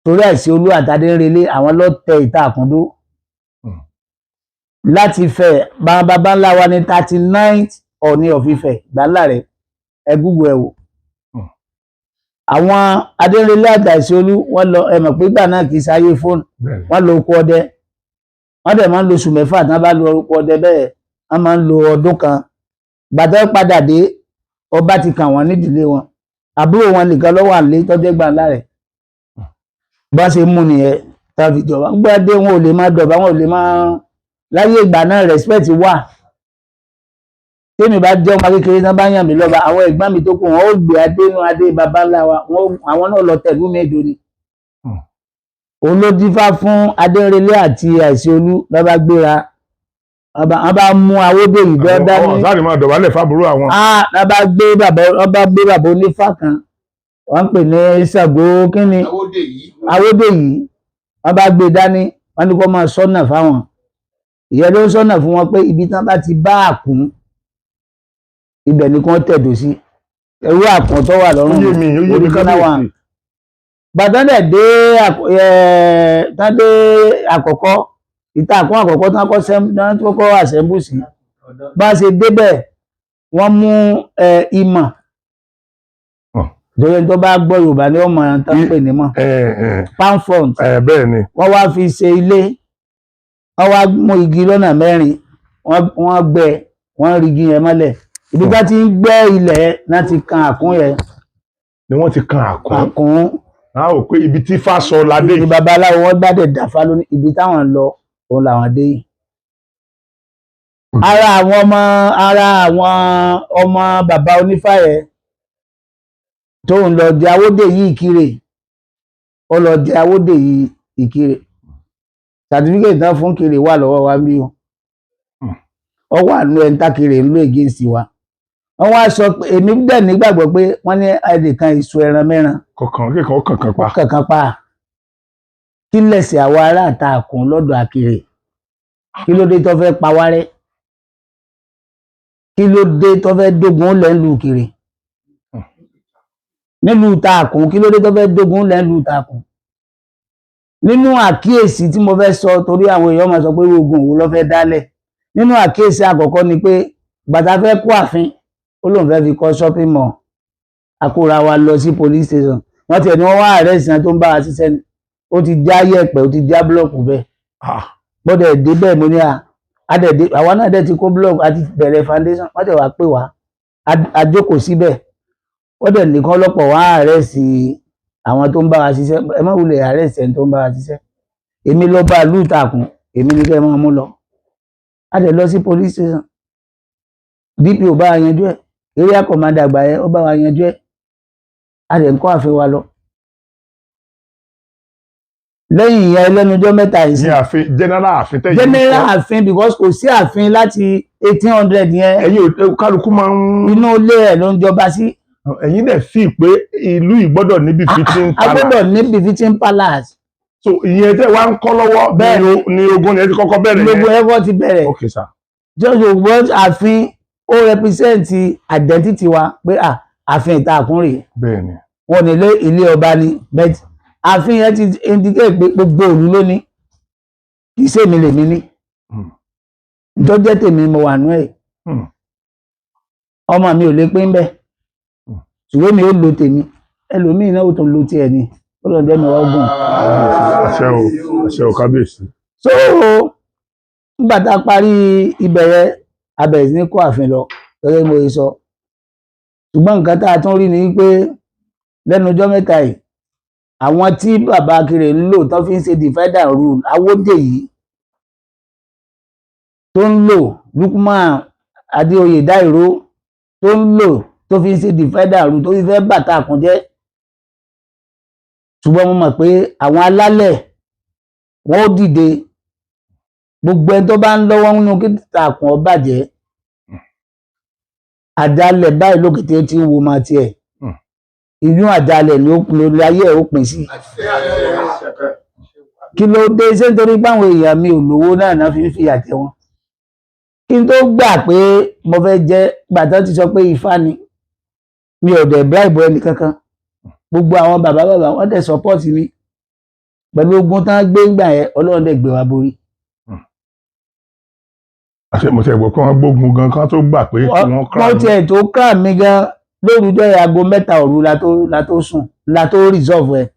torí àìsí olú àtàdé ń relé àwọn ló tẹ Ìtàkùn dó. Láti Ifẹ̀, bàbá ńlá wa ní 39th Ọọ̀ni of Ifẹ̀ gbàńlá rẹ̀, ẹ gúgù ẹ wò. Àwọn adérelé àtàìsí olú wọ́n lọ, ẹ mọ̀ pé ìgbà náà kì í ṣayé fóònù. Wọ́n lọ oko ọdẹ, wọ́n dẹ̀ máa ń lo oṣù 6 tí wọ́n bá lo oko ọdẹ bẹ́ẹ̀, wọ́n máa ń lo ọdún kan. Gbàtẹ́ padà dé, ọba ti kàn wọ́n nídìílé wọn. Àbúrò wọn nìkan ló wà nílé tọ́jú gbà ńlá rẹ̀. Bá ṣe mú nìyẹn tá a fi jọba ń gbọ́ dé, wọn ò lè máa dọ̀bà, wọn ò lè máa. Láyé ìgbà náà, respect wà. Tèmi bá jẹ́ ọmọ kékeré tán bá yàn mí lọ́ba, àwọn ẹ̀gbọ́n mi tó kù, wọn ó gbé adé nú adé baba ńlá wa, àwọn náà lọ tẹ̀lú mẹ́ẹ̀dọ́ ni. Òun ló dífá fún Adérelé àti Àìsíolú lọ́ba gbéra, wọ́n bá mú Awódèyí dọ́dá ní. Àwọn ọ̀sán máa dọ̀bálẹ̀ fábúrò àwọn. Ah, wọ́n bá gbé bàbá onífá kan, wọ́n ń pè ní Ṣàngó kínní, Awódèyí. Wọ́n bá gbé dání, wọ́n ní kó máa sọ́nà fáwọn. Ìyẹn ló ń sọ́nà fún wọn pé ibi tí wọ́n bá ti bá àkún, ibẹ̀ ni kí wọ́n tẹ̀dó sí. Ẹrú àkún tó wà Ó lọ́rùn yé mi, ó yé mi. Original one. Kábíyèsí. Bàtà dẹ̀ dé tán dé àkọ́kọ́ ìta àkún àkọ́kọ́ tán kọ́kọ́ àṣẹ́mbù sí, bá a ṣe débẹ̀, wọ́n mú ìmọ̀. Torí ẹni tó bá gbọ́ Yorùbá ni wọ́n mọ̀ ọ́n tán pè ní mọ̀. Ẹ ẹ Palm frond. Ẹ bẹ́ẹ̀ ni. Wọ́n wá fi ṣe ilé. Wọ́n wá mú igi lọ́nà mẹ́rin, wọ́n gbẹ́, wọ́n rí igi yẹn mọ́lẹ̀. Ibi tá ti ń gbẹ́ ilẹ̀ náà ti kan àkún yẹn. Ni wọ́n ti kan àkún. Àkún. A ò pé ibi tí fásọ ládé ní yìí. Babaláwo wọn gbádẹ dàfá lóní ibi táwọn ń lọ òun làwọn dé yìí. Ara àwọn ọmọ bàbá onífá yẹn tó ń lọ jẹ Awódè yìí Ìkirè, ó lọ jẹ Awódè yìí Ìkirè. Certificate náà fún Kiri wà lọ́wọ́ wa bí o. Ó wà nínú ẹni tákìrè ń lò against wa. Wọ́n wá sọ pé, èmi dẹ̀ nígbàgbọ́ pé wọ́n ní ẹnìkan ìṣó ẹran mẹ́ran Kọ̀ọ̀kan kíkan kankan pa. Kankan pa. Kí lẹ̀sẹ̀ àwọn ará àtàkùn lọ́dọ̀ Àkèrè? Kí ló dé tó fẹ́ pa wá rẹ́? Kí ló dé tó fẹ́ dógun lẹ́nu Kiri nílùú Ìtàkùn? Kí ló dé tó fẹ́ dógun lẹ́nu Ìtàkùn? Nínú àkíyèsí tí mo fẹ́ sọ, torí àwọn èèyàn máa sọ pé ogun òun ló fẹ́ dálẹ̀, nínú àkíyèsí àkọ́kọ́ ni pé gbàtà fẹ́ kó ààfin, ó lóun fẹ́ fi kọ́ shopping mall. Akóra wa lọ sí police station. Wọ́n tiẹ̀ ní wọ́n wá arrest tó ń bá wa ṣiṣẹ́ ni. Ó ti já yẹ̀pẹ̀, ó ti já block bẹ́ẹ̀. Mo dẹ̀ dé bẹ́ẹ̀, mo ní à dẹ̀ dé, àwa náà dẹ̀ ti kó block, a ti bẹ̀rẹ̀ foundation. Wọ́n dẹ̀ wá pè wá, a jókòó síbẹ̀. Wọ́n dẹ̀ nìkan ọlọ́pàá wá arrest àwọn tó ń bá wa ṣiṣẹ́. Ẹ má wulẹ̀ arrest ẹni tó ń bá wa ṣiṣẹ́. Èmi lọ bá ìlú Ìtàkùn, èmi ní kẹ́ ẹ máa mú lọ. A dẹ̀ lọ sí police station, DPO bá wa yanjú ẹ̀, area commander àgbà yẹn, ó bá wa yanjú ẹ̀. A dẹ̀ ń kọ́ ààfin wa lọ. Lẹ́yìn ìyẹn, lẹ́nu ọjọ́ mẹ́ta yìí Ní sí ààfin, general ààfin tẹ̀yìn. General ààfin, because kò sí ààfin láti 1800 yẹn. Ẹ̀yin ò kálukú máa ń Inú ilé ẹ̀ ló ń jọba sí. Ẹ̀yin dẹ̀ fi pé ìlú yìí gbọ́dọ̀ níbi fifteen A gbọ́dọ̀ ní befitting palace. So ìyẹn tẹ́ wá ń kọ́ lọ́wọ́ Bẹ́ẹ̀. ni ogun yẹn ti kọ́kọ́ bẹ̀rẹ̀ Gbogbo yẹn. ẹ̀kọ́ ti bẹ̀rẹ̀. Ok sir. Just what ààfin ó represent identity wa pé ààfin Ìtàkùn rèé. Bẹ́ẹ̀ ni. Wọn ní ilé ọba ni, but ààfin yẹn ti indicate pé gbogbo òlu ló ní, kì í ṣèmi lèmi ní. Tó jẹ́ tèmi, mo wà nú ẹ̀. Ọmọ mi ò lè pín bẹ́ẹ̀. Ṣùgbọ́n mi ò lo tèmi, ẹlòmíì náà ó tún lo tiẹ̀ ni. Ó lọ jẹ́ mi wá gùn. Àṣẹ o, àṣẹ o, kábíyèsí. So nígbà tá a parí ibẹ̀ yẹn, a bẹ̀rẹ̀ sí ní kó ààfin lọ gẹ́gẹ́ bí mo ṣe sọ. Ṣùgbọ́n nǹkan tá a tún rí ni pé lẹ́nu ọjọ́ mẹ́ta yìí, àwọn tí bàbá Akérè ń lò tó fi ń ṣe divide and rule, Awódè yìí tó ń lò, Lukman Adéoyè Dáìró tó ń lò tó fi ń ṣe divide and rule, tó fi fẹ́ bàtà àkànjẹ́. Ṣùgbọ́n mo mọ̀ pé àwọn alálẹ̀ wọn ó dìde. Gbogbo ẹni tó bá ń lọ́wọ́ nínú kí Ìtàkùn ó bàjẹ́, àjálẹ̀ báyìí lókèté tí ń wo máa tiẹ̀. Inú àjálẹ̀ ni ó lórí ayé ẹ̀ ó pín sí. Kí ló dé? Ṣé nítorí pé àwọn èèyàn mi ò lówó náà náà fi ń fìyà jẹ wọn? Kí n tó gbà pé mo fẹ́ jẹ́, gbàtà ti sọ pé Ifá ni, mi ò dẹ̀ bribe ẹnì kankan. Gbogbo àwọn bàbá bàbá wọn dẹ̀ support mi pẹ̀lú ogun tán gbé ńgbà yẹn. Ọlọ́run dẹ̀ gbé wa borí. Àṣẹ, mo ti gbọ́ pé wọ́n gbógun gan kan tó gbà pé kí wọ́n Wọ́n tiẹ̀ tó kà mí gan lórúkọ yẹn, aago 3 òru la tó sùn, la tó resolve ẹ̀.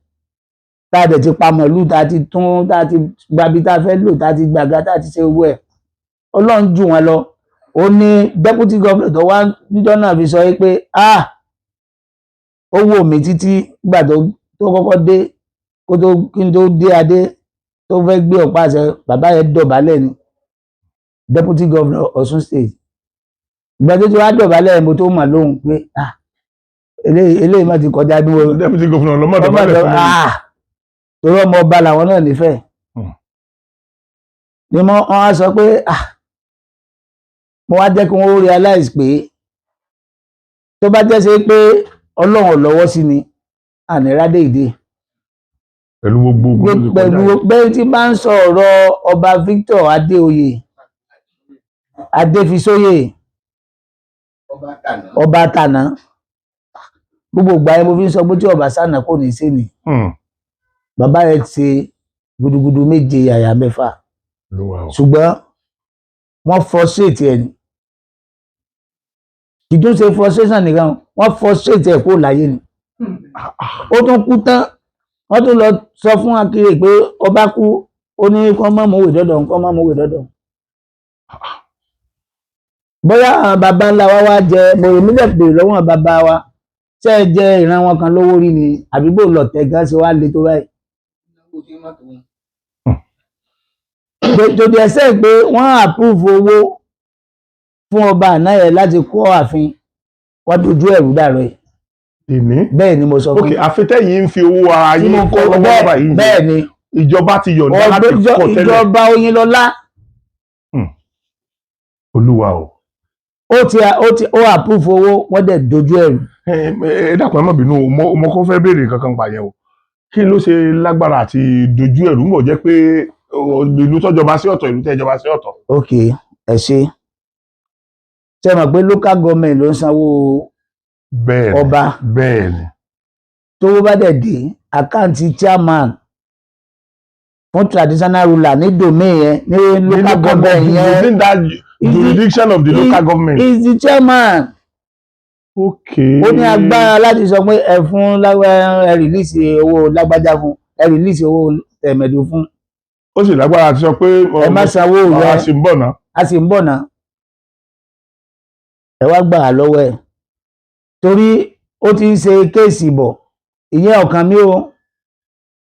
Tá a dẹ̀ ti pa màlúù, tá a ti tún, tá a ti gbabi tá a fẹ́ lò, tá a ti gbàgá, tá a ti ṣe owó ẹ̀. Ọlọ́run jù wọ́n lọ. Ó ní deputy governor tó wá níjọ́ náà fi sọ pé ah, Ó wò mí títí nígbà tó kọ́kọ́ dé, kó tó kí n tó dé adé, tó fẹ́ gbé ọ̀pá àṣẹ, bàbá yẹn dọ̀bálẹ̀ ni, deputy governor Ọ̀ṣun State. Ìgbà tó ti wá dọ̀bálẹ̀, mo tó mọ̀ lóhùn pé, ah, eléyìí má ti kọjá bí mo Deputy governor lọ́mọdé ọmọ balẹ̀ ọ̀dọ̀ fún mi. Ah, torí ọmọ ọba làwọn náà nífẹ̀ẹ́. Ni mo wọ́n á sọ pé, ah, mo wá jẹ́ kí wọ́n realize pé tó bá jẹ́ ṣe pé Ọlọ́run ò lọ́wọ́ sí ni, ànírádé ìdè Pẹ̀lú gbogbo ogun tó ti kọjá pẹ̀lú yìí. bẹ́ẹ̀ tí bá ń sọ ọ̀rọ̀ ọba Victor Adéoyè Adéfisóyè, ọba tàná, gbogbo ìgbà yẹn mo fi ń sọ pé tí ọba sànà kò ní í sí ni. Bàbá yẹn ti gudugudu méje yàyà mẹ́fà. Olúwa o. Ṣùgbọ́n wọ́n frustrate ẹ̀ ni. Kì í tún ṣe frustration nìkan, wọ́n frustrate ẹ̀ kó láyé ni. Ó tún kú tán, wọ́n tún lọ sọ fún Akérè pé ọba kú, ó ní kán má mú ìwé dọ́dọ̀, kán má mú ìwé dọ́dọ̀. Bóyá àwọn baba ńlá wa wá jẹ, mo rò mílẹ̀ pè lọ́wọ́ àwọn baba wa, ṣé ẹ jẹ ìran wọn kan lówó rí ni, àbí bò lọ̀tẹ̀ gan ṣe wá le tó báyìí? To the extent pé wọ́n approve owó fún ọba àná yẹn láti kọ́ ààfin, wọ́n dojú ẹ̀rú dàrọ́ ẹ̀. Èmi. Bẹ́ẹ̀ ni mo sọ Ok, fún àfitẹ́yìn ń fi owó ara tí yín mo kọ́ kọ́ lọ́wọ́ bẹ́ẹ̀ báyìí. Bẹ́ẹ̀ ni. Ìjọba ti yọ̀ǹda láti kọ́ tẹ́lẹ̀. Ìjọba Oyinlọ́lá. Olúwa o. Ó ti ó approve owó, wọ́n dẹ̀ dojú ẹ̀rú. Ẹ dákun, ẹ má bínú o, mo kọ́ fẹ́ béèrè kankan pa yẹn o. Kí ló ṣe lágbára àti dojú ẹ̀rú ń bọ̀ jẹ́ pé ìlú tọ́jọba sí ọ̀tọ̀, ìlú tẹ́jọba sí ọ̀tọ̀? Ok, ẹ ṣe ṣe mọ̀ pé local government ló ń sanwó Bẹ́ẹ̀ ni. ọba. Bẹ́ẹ̀ ni. Tówó bá dẹ̀ dé account chairman fún traditional ruler ní domain yẹn, ní Ní local government yẹn. Within that jurisdiction of the local government. Is the chairman. Ó ní agbára láti sọ pé ẹ fún ẹ release owó lágbájá fún, ẹ release owó tẹ̀mẹ̀dù fún. Ó sì lágbára àti sọ pé Ẹ má sanwó a rẹ. sì ń bọ̀ ná. A sì ń bọ̀ ná, ẹ wá gbà á lọ́wọ́ ẹ̀ torí ó ti ń ṣe case bọ̀. Ìyẹn ọ̀kan mi o,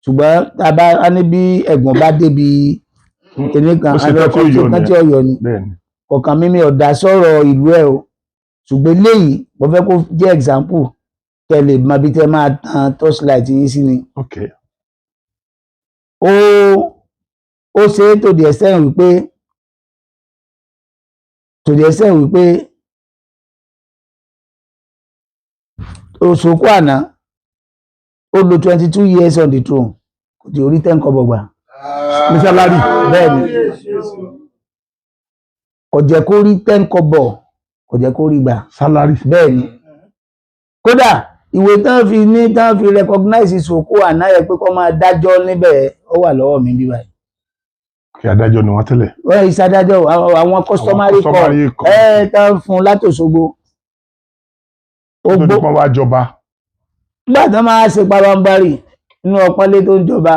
ṣùgbọ́n tá a bá a ní bí ẹ̀gbọ́n bá débi kinní kan Ó ṣe tán tí ó yọ tán tí nìyẹn. ó yọ ni. Bẹ́ẹ̀ ni. Kọ̀ọ̀kan mímí ọ̀dà sọ̀rọ̀ ìlú ẹ̀ o, ṣùgbọ́n eléyìí mo fẹ́ kó jẹ́ example kẹ́ lè mọ bí tẹ́ máa tan torchlight yín sí ni. Ó ṣe é to the extent wípé Òṣòkò àná, ó lo 22 years on the throne, kò tí orí 10 kọ́bọ̀ gbà. Ní salary? Bẹ́ẹ̀ ni, kò jẹ́ kó rí 10 kọ́bọ̀, kò jẹ́ kó rí gbà. Salary. Bẹ́ẹ̀ ni. Kódà ìwé tán fi ní tán fi recognize Sòkò àná yẹ pé kó máa dájọ́ níbẹ̀, ó wà lọ́wọ́ mi bí báyìí. Kí adájọ́ ni wọ́n tẹ́lẹ̀. Wọ́n ìsadájọ́ àwọn customary court. Customary court. Ẹ̀ tán fún látòṣogbo. Ó Tó gbó di pọ́n wá jọba. Nígbà tó máa ṣe pabambarì nínú ọpọ́nlé tó ń jọba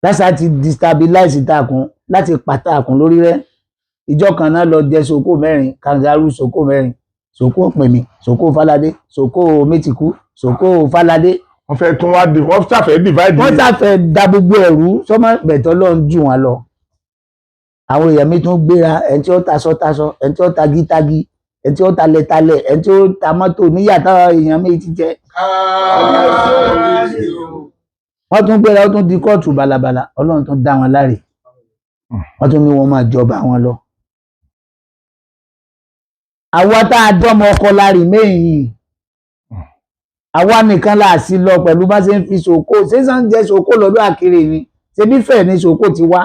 lásà ti destabilize ìtàkùn láti pàtàkùn lórí rẹ. Ìjọ kan náà lọ jẹ sòkò mẹ́rin, kangaroo sòkò mẹ́rin, sòkò pèmí, sòkò faládé, sòkò mẹtìkú, sòkò faládé. Wọ́n fẹ́ tún wá wọ́n ṣàfẹ́ divide. Wọ́n ṣàfẹ́ da gbogbo ẹ̀rú sọmọ bẹ̀tọ́ lọ́n jù wọ́n lọ. Àwọn èèyàn mi tún gbéra, ẹni tí ó taṣọ taṣọ, ẹni tí ó tagi tagi, ẹni tí ó talẹ̀ talẹ̀, ẹni tí ó ta mọ́tò níyà táwọn èèyàn mi ti jẹ. Wọ́n tún gbéra, ó tún di kóòtù balabala. Ọlọ́run tún dá wọn láre, wọ́n tún ní wọ́n máa jọba wọn lọ. Àwa tá a dọ́mọ ọkọ la rì méyìn, àwa nìkan là sí lọ pẹ̀lú bá ṣe ń fi ṣòkó ṣé sàn jẹ́ ṣòkó lọ́dọ̀ àkèrè ni, ṣebí fẹ̀ ní ṣòkó ti wá.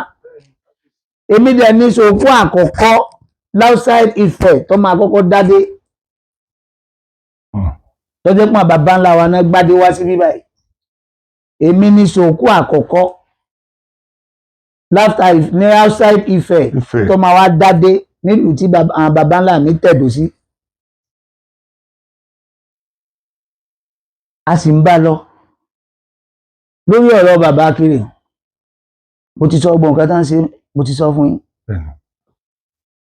Èmi dẹ̀ ní ṣòkó àkọ́kọ́ outside Ifẹ̀ tó máa kọ́kọ́ dádé, tọ́jú pọ́n bàbá ńlá wa náà gbádé wá sí bíbáyìí. Èmi ní ṣòkó àkọ́kọ́ ní outside Ifẹ̀ Ifẹ̀. tó máa wá dádé nílùú tí àwọn bàbá ńlá mi tẹ̀dó sí. A sì ń bá lọ lórí ọ̀rọ̀ bàbá Akérè. Mo ti sọ gbogbo nǹkan tá ń ṣe, mo ti sọ fún yín.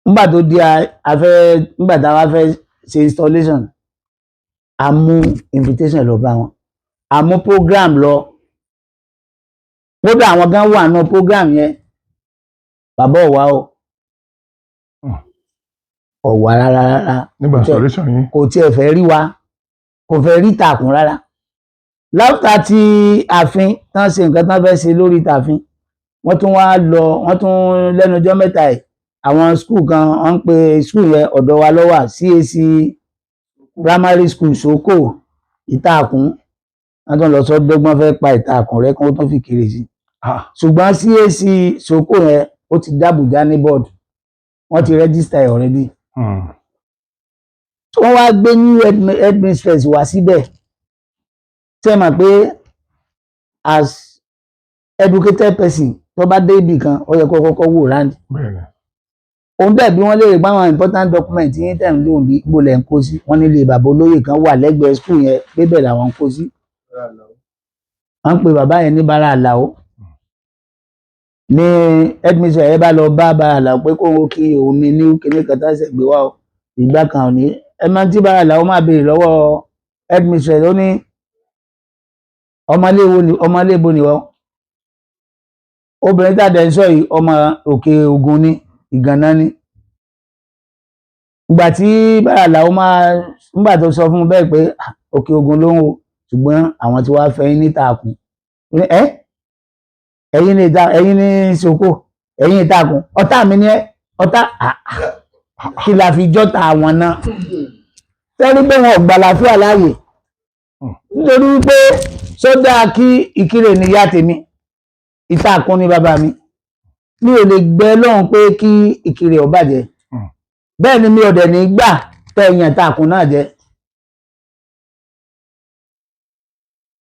Nígbà tó di afẹ́, nígbà tá a wá fẹ́ ṣe installation A mú invitation lọ bá wọn, a mú program lọ, kódà àwọn gan wà nù program yẹn. Bàbá ọ̀wá o, ọ̀wá rárá rárá. Nígbà installation yín. Kò tiẹ̀ fẹ́ rí wa, kò fẹ́ rí tàkùn rárá. Láfta tí ààfin tán ṣe nǹkan tán fẹ́ ṣe lórí tààfin, wọ́n tún wá lọ, wọ́n tún lẹ́nu ọjọ́ mẹ́ta ẹ̀, àwọn school kan, wọ́n ń pe school yẹn, ọ̀dọ̀ wa ló wà, CAC Primary School Soko Ìtàkùn. Wọ́n tún lọ sọ dọ́gbọ́n fẹ́ pa Ìtàkùn rẹ kí wọ́n tún fi kiri sí. Ṣùgbọ́n CAC Soko yẹn, ó ti dábùjá ní board, wọ́n ti register ẹ̀ already. Wọ́n wá gbé new headmistress wá síbẹ̀. Ṣé ẹ mọ̀ pé as educated person, tó bá dé ibì kan, ó yẹ kó kọ́kọ́ wò round? Bẹ́ẹ̀ni. Òun bẹ́ẹ̀ bí wọ́n léèrè pé àwọn important document yín tẹ̀ ń lò bí gbọ́lẹ̀ ń kó sí, wọ́n nílé bàbá olóyè kan wà lẹ́gbẹ̀ẹ́ school yẹn, bébẹ̀ làwọn ń kó sí. Wọ́n ń pe bàbá yẹn ní Bára Àlàó. Ní headmistress yẹn bá lọ bá Bára Àlàó pé kó kí òun ní ní kíní kan tá ṣe gbé wá o, ìgbà kan ò ní ẹ máa tí Bára Àlàó máa béèrè lọ́wọ́ headmistress. Ó ní, "Ọmọléèwò ni, ọmọléèbó ni wọ́n?" Obìnrin tá a dẹ̀ ń sọ yìí, ọmọ Òkè Ògùn ni, Ìgànná ni. Ìgbà tí Bára Àlàó máa nígbà tó sọ fún un bẹ́ẹ̀ pé, "Ah, Òkè Ògùn ló ń wo, ṣùgbọ́n àwọn tí wàá fẹ́ yín ní Ìtàkùn." Ó ní, "Ẹ́, ẹ̀yin ní ìta, ẹ̀yin ní Soko, ẹ̀yin Ìtàkùn, ọ̀tá mi ni ẹ́, ọ̀tá." Ah, ah, kí la fi jọ́ta àwọn náà tẹ́rí pé wọn ò gbà láfíà láàyè? Nítorí wípé sódà kí Ìkirè ní ìyá tèmi, Ìtàkùn ní bàbá mi, mi ò lè gbẹ lọ́hùn pé kí Ìkirè ó bàjẹ́. Bẹ́ẹ̀ ni mi ò dẹ̀ ní gbà tẹ ẹ̀yàn Ìtàkùn náà jẹ.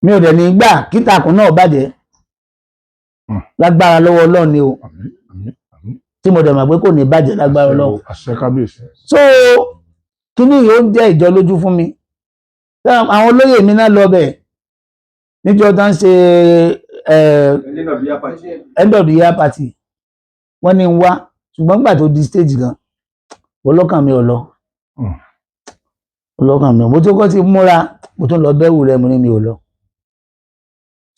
Mi ò dẹ̀ ní gbà kí Ìtàkùn náà bàjẹ́. Lágbára lọ́wọ́ Ọlọ́run ni o. Àmín, àmín, àmín. Tí mo dẹ̀ mọ̀ pé kò ní bàjẹ́ lágbára Ọlọ́run. Àṣẹ, kábíyèsí. So kíní yìí, ó ń jẹ́ ìjọ lójú fún mi. Àwọn olóyè mi náà lọ bẹ̀ níjọ́ tó ń ṣe end of the year party. Wọ́n ní ń wá, ṣùgbọ́n nígbà tó di stage gan, ọlọ́kàn mi ò lọ. Ọlọ́kàn mi ò, mo tún kọ́ ti múra, mo tún lọ bẹ́wù rẹ, mo ní mi ò lọ.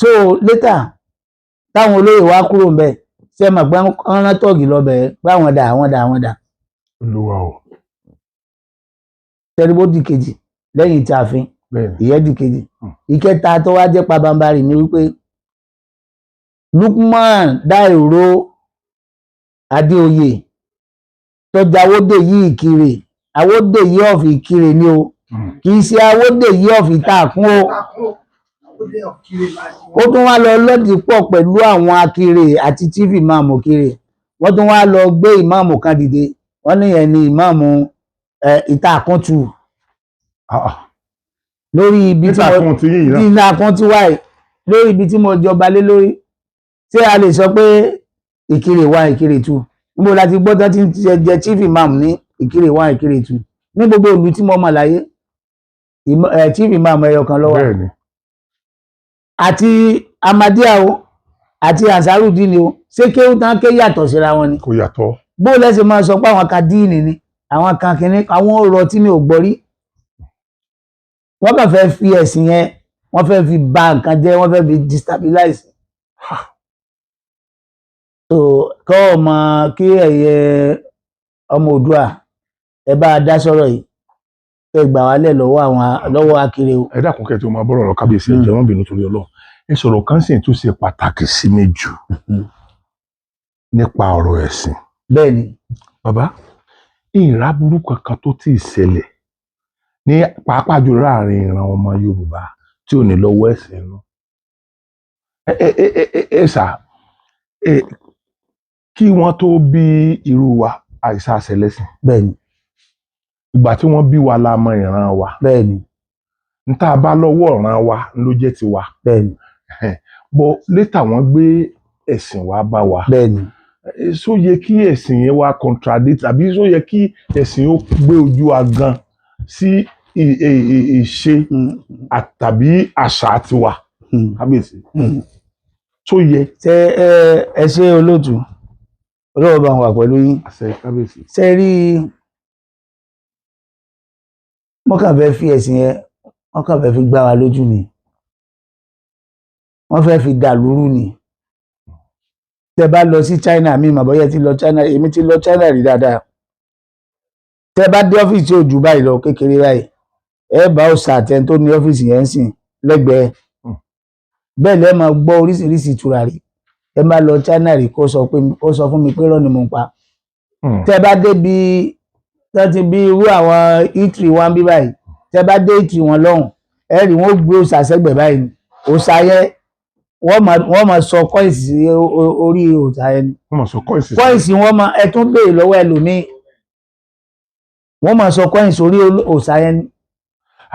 So later, táwọn olóyè wa kúrò ń bẹ̀, ṣé ẹ mọ̀ pé wọ́n rán tọ́ọ̀gì lọ bẹ̀ pé àwọn dà, àwọn dà, àwọn dà? Olúwa o. Tẹ́lifó di kejì lẹ́yìn tí a fi ìyẹn di kejì. Ìkẹta tó wá jẹ́ pabambarì ni wípé Lukman Dairo Adéoyè tọ́jà Awódèyí Ìkirè, Awódèyí of Ìkirè ni o, kì í ṣe Awódèyí of Ìtàkùn o. Ó tún wá lọ lọ́dì pọ̀ pẹ̀lú àwọn Akirè àti chief imam Òkirè. Wọ́n tún wá lọ gbé ìmáàmù kan dìde, wọ́n níyẹn ni ìmáàmù Ìtàkùn tù. Ah, ah. Lórí ibi tí mo Ìtàkùn ti yín yìí náà. Ìtàkùn ti wáyé, lórí ibi tí mo jọba lé lórí. Ṣé a lè sọ pé Ìkirè 1, Ìkirè 2? Níbo la ti gbọ́ tán tí ń jẹ chief imam ní Ìkirè 1, Ìkirè 2? Ní gbogbo ìlú tí mo mọ̀ láyé, chief imam ẹyọ kan ló wà. Àti Ahmadiyya o àti Ansarudeen o, ṣé kéwú tán ké yàtọ̀ síra wọn ni? Kò yàtọ̀. Bó lẹ́sẹ̀ máa sọ pé àwọn kan díìnì ni, àwọn kan kìíní, àwọn ọ̀rọ̀ tí mi ò gbọ́ rí. Wọ́n kàn fẹ́ fi ẹ̀sìn yẹn, wọ́n fẹ́ fi ba nǹkan jẹ́, wọ́n fẹ́ fi destabilize. So kọ́ ọmọ kí ẹ̀yẹ ọmọ Oòduà, ẹ bá a dá sọ̀rọ̀ yìí, ẹ gbà wálẹ̀ lọ́wọ́ àwọn, lọ́wọ́ Akire o. Ẹ dákun, kẹ́ tó máa bọ́rọ̀ lọ, kábíyèsí, ẹ jọ̀ọ́, má bínú torí Ọlọ́run. Ẹ sọ̀rọ̀ kan sì tún ṣe pàtàkì sí mi jù nípa ọ̀rọ̀ ẹ̀sìn. Bẹ́ẹ̀ ni. Bàbá, ìrà burúkú kankan tó tí ì ṣẹlẹ̀ ní pàápàá jùlọ láàrin ìran ọmọ Yorùbá tí ò ní lọ́wọ́ ẹ̀sìn inú. Ẹ sà ẹ, kí wọ́n tó bí irú wa, àìsàn àṣẹlẹ́sìn. Bẹ́ẹ̀ ni. Ìgbà tí wọ́n bí wa la mọ ìran wa. Bẹ́ẹ̀ ni. N tá a bá lọ́wọ́ ìran wa ló jẹ́ tiwa. Bẹ́ẹ̀ ni. But later, wọ́n gbé ẹ̀sìn wa bá wa. Bẹ́ẹ̀ ni. Ṣó yẹ kí ẹ̀sìn yẹn wá contradict, àbí ṣó yẹ kí ẹ̀sìn ó gbé ojú agan sí ìṣe tàbí àṣà tiwa? Kábíyèsí, ṣó yẹ? Ṣé ẹ, ẹ ṣe olóòtú, Ọlọ́run bá wà pẹ̀lú yín. Àṣẹ, kábíyèsí. Ṣe rí, wọ́n kàn fẹ́ fi ẹ̀sìn yẹn, Wọ́n kàn fẹ́ fi gbá wa lójú ni, wọ́n fẹ́ fi dà lúrú ni. Tẹ́ bá lọ sí China, mi mà bóyá ti lọ China, èmi ti lọ China rí dáadáa. Tẹ́ bá dé ọ́fíìsì tí ò jù báyìí lọ, kékeré báyìí, ẹ bá òòṣà àtẹni tó ní ọ́fíìsì yẹn ń sìn lẹ́gbẹ̀ẹ́. Bẹ́ẹ̀ lẹ́ máa gbọ́ oríṣiríṣi tùràrí. Ẹ má lọ China rí kó sọ pé, kó sọ fún mi pé irọ́ ni mò ń pa. Tẹ́ bá débi tẹ́ ti bí irú àwọn eatery wọn bí báyìí, tẹ́ bá dé eatery wọn lọ́hùn, ẹ rí wọn ó gbé òòṣà sẹ́gbẹ̀ẹ́ báyìí ni. Òòṣà yẹn, wọ́n máa sọ coins sí orí òòṣà yẹn ni. Wọ́n máa sọ coins sí. Coins wọ́n máa, ẹ tún béèrè lọ́wọ́ ẹlòmíì, wọ́n máa sọ coins orí òòṣà yẹn ni.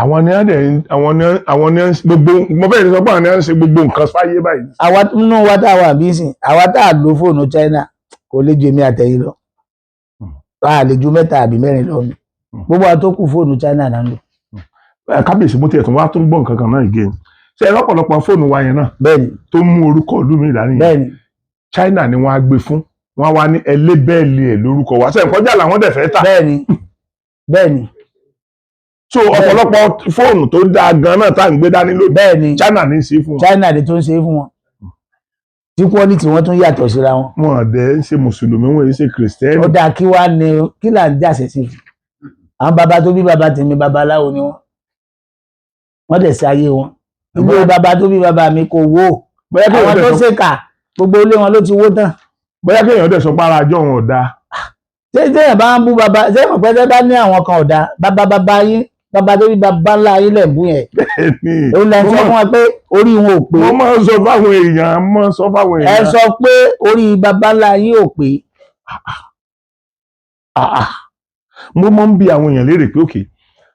Àwọn ni wọ́n dẹ̀ ń àwọn ni wọ́n ń gbogbo, mo fẹ́ẹ̀ sọ pé àwọn ni wọ́n ń ṣe gbogbo nǹkan fáyé báyìí. Àwa nínú wa tá a wà bí sìn, àwa tá a lo fóònù China kò lè ju èmi àtẹ̀yìn lọ. A lè ju mẹ́ta àbí mẹ́rin lọ ni. Gbogbo àwọn tó kù, fóònù China náà ń lò. Kábíyèsí, mo tiẹ̀ tún wá tún gbọ́ nǹkan kan náà again. Ṣé ẹ lọ́pọ̀lọpọ̀ fóònù wa yẹn náà tó mú orúkọ ìlú mi dání yẹn, China ni wọ́n á gbé fún wọ́n á wá ní ẹ label ẹ̀ lórúkọ wa, ṣe nǹkan jà làwọn dẹ̀ fẹ́ tà. Bẹ́ẹ̀ni. So ọ̀pọ̀lọpọ̀ fóònù tó dáa gan náà tá à ń gbé dání lónìí, China ní í ṣe fún wọn. China ni tó ń ṣe é fún wọn, tí quality wọn tún yàtọ̀ síra wọn. Wọn dẹ̀ ń ṣe mùsùlùmí, wọn yìí ṣe kìrìsìtẹ́nì. Ó dáa, kí wá ní kí là ń jàṣẹ sí fún àwọn bàbá tó bí bàbá tèmi? Babaláwo ni wọn, wọ́n dẹ̀ ṣe ayé wọn. Ilé bàbá tó bí bàbá mi kò wó. Bóyá Àwọn kéèyàn tó dẹ̀ sọ ṣèkà, gbogbo ilé wọn ló ti wó tán. Bóyá kéèyàn dẹ̀ sọ pé ara àjọ wọn ò dáa. Ṣé téèyàn bá ń bú bàbá, ṣé mọ̀ pé tẹ́ bá ní àwọn kan ọ̀dà bàbá bàbá yín, bàbá tó bí bàbá ńlá yín lẹ̀ ń bú yẹn, òun lẹ̀ ń sọ fún wọn pé orí wọn ò pé. Wọ́n máa ń sọ fáwọn èèyàn, máa ń sọ fáwọn Ẹ èèyàn. sọ pé orí bàbá ńlá yín ò pé. Ah, ah. Mo máa ń bi àwọn èèyàn léèrè pé, òkè,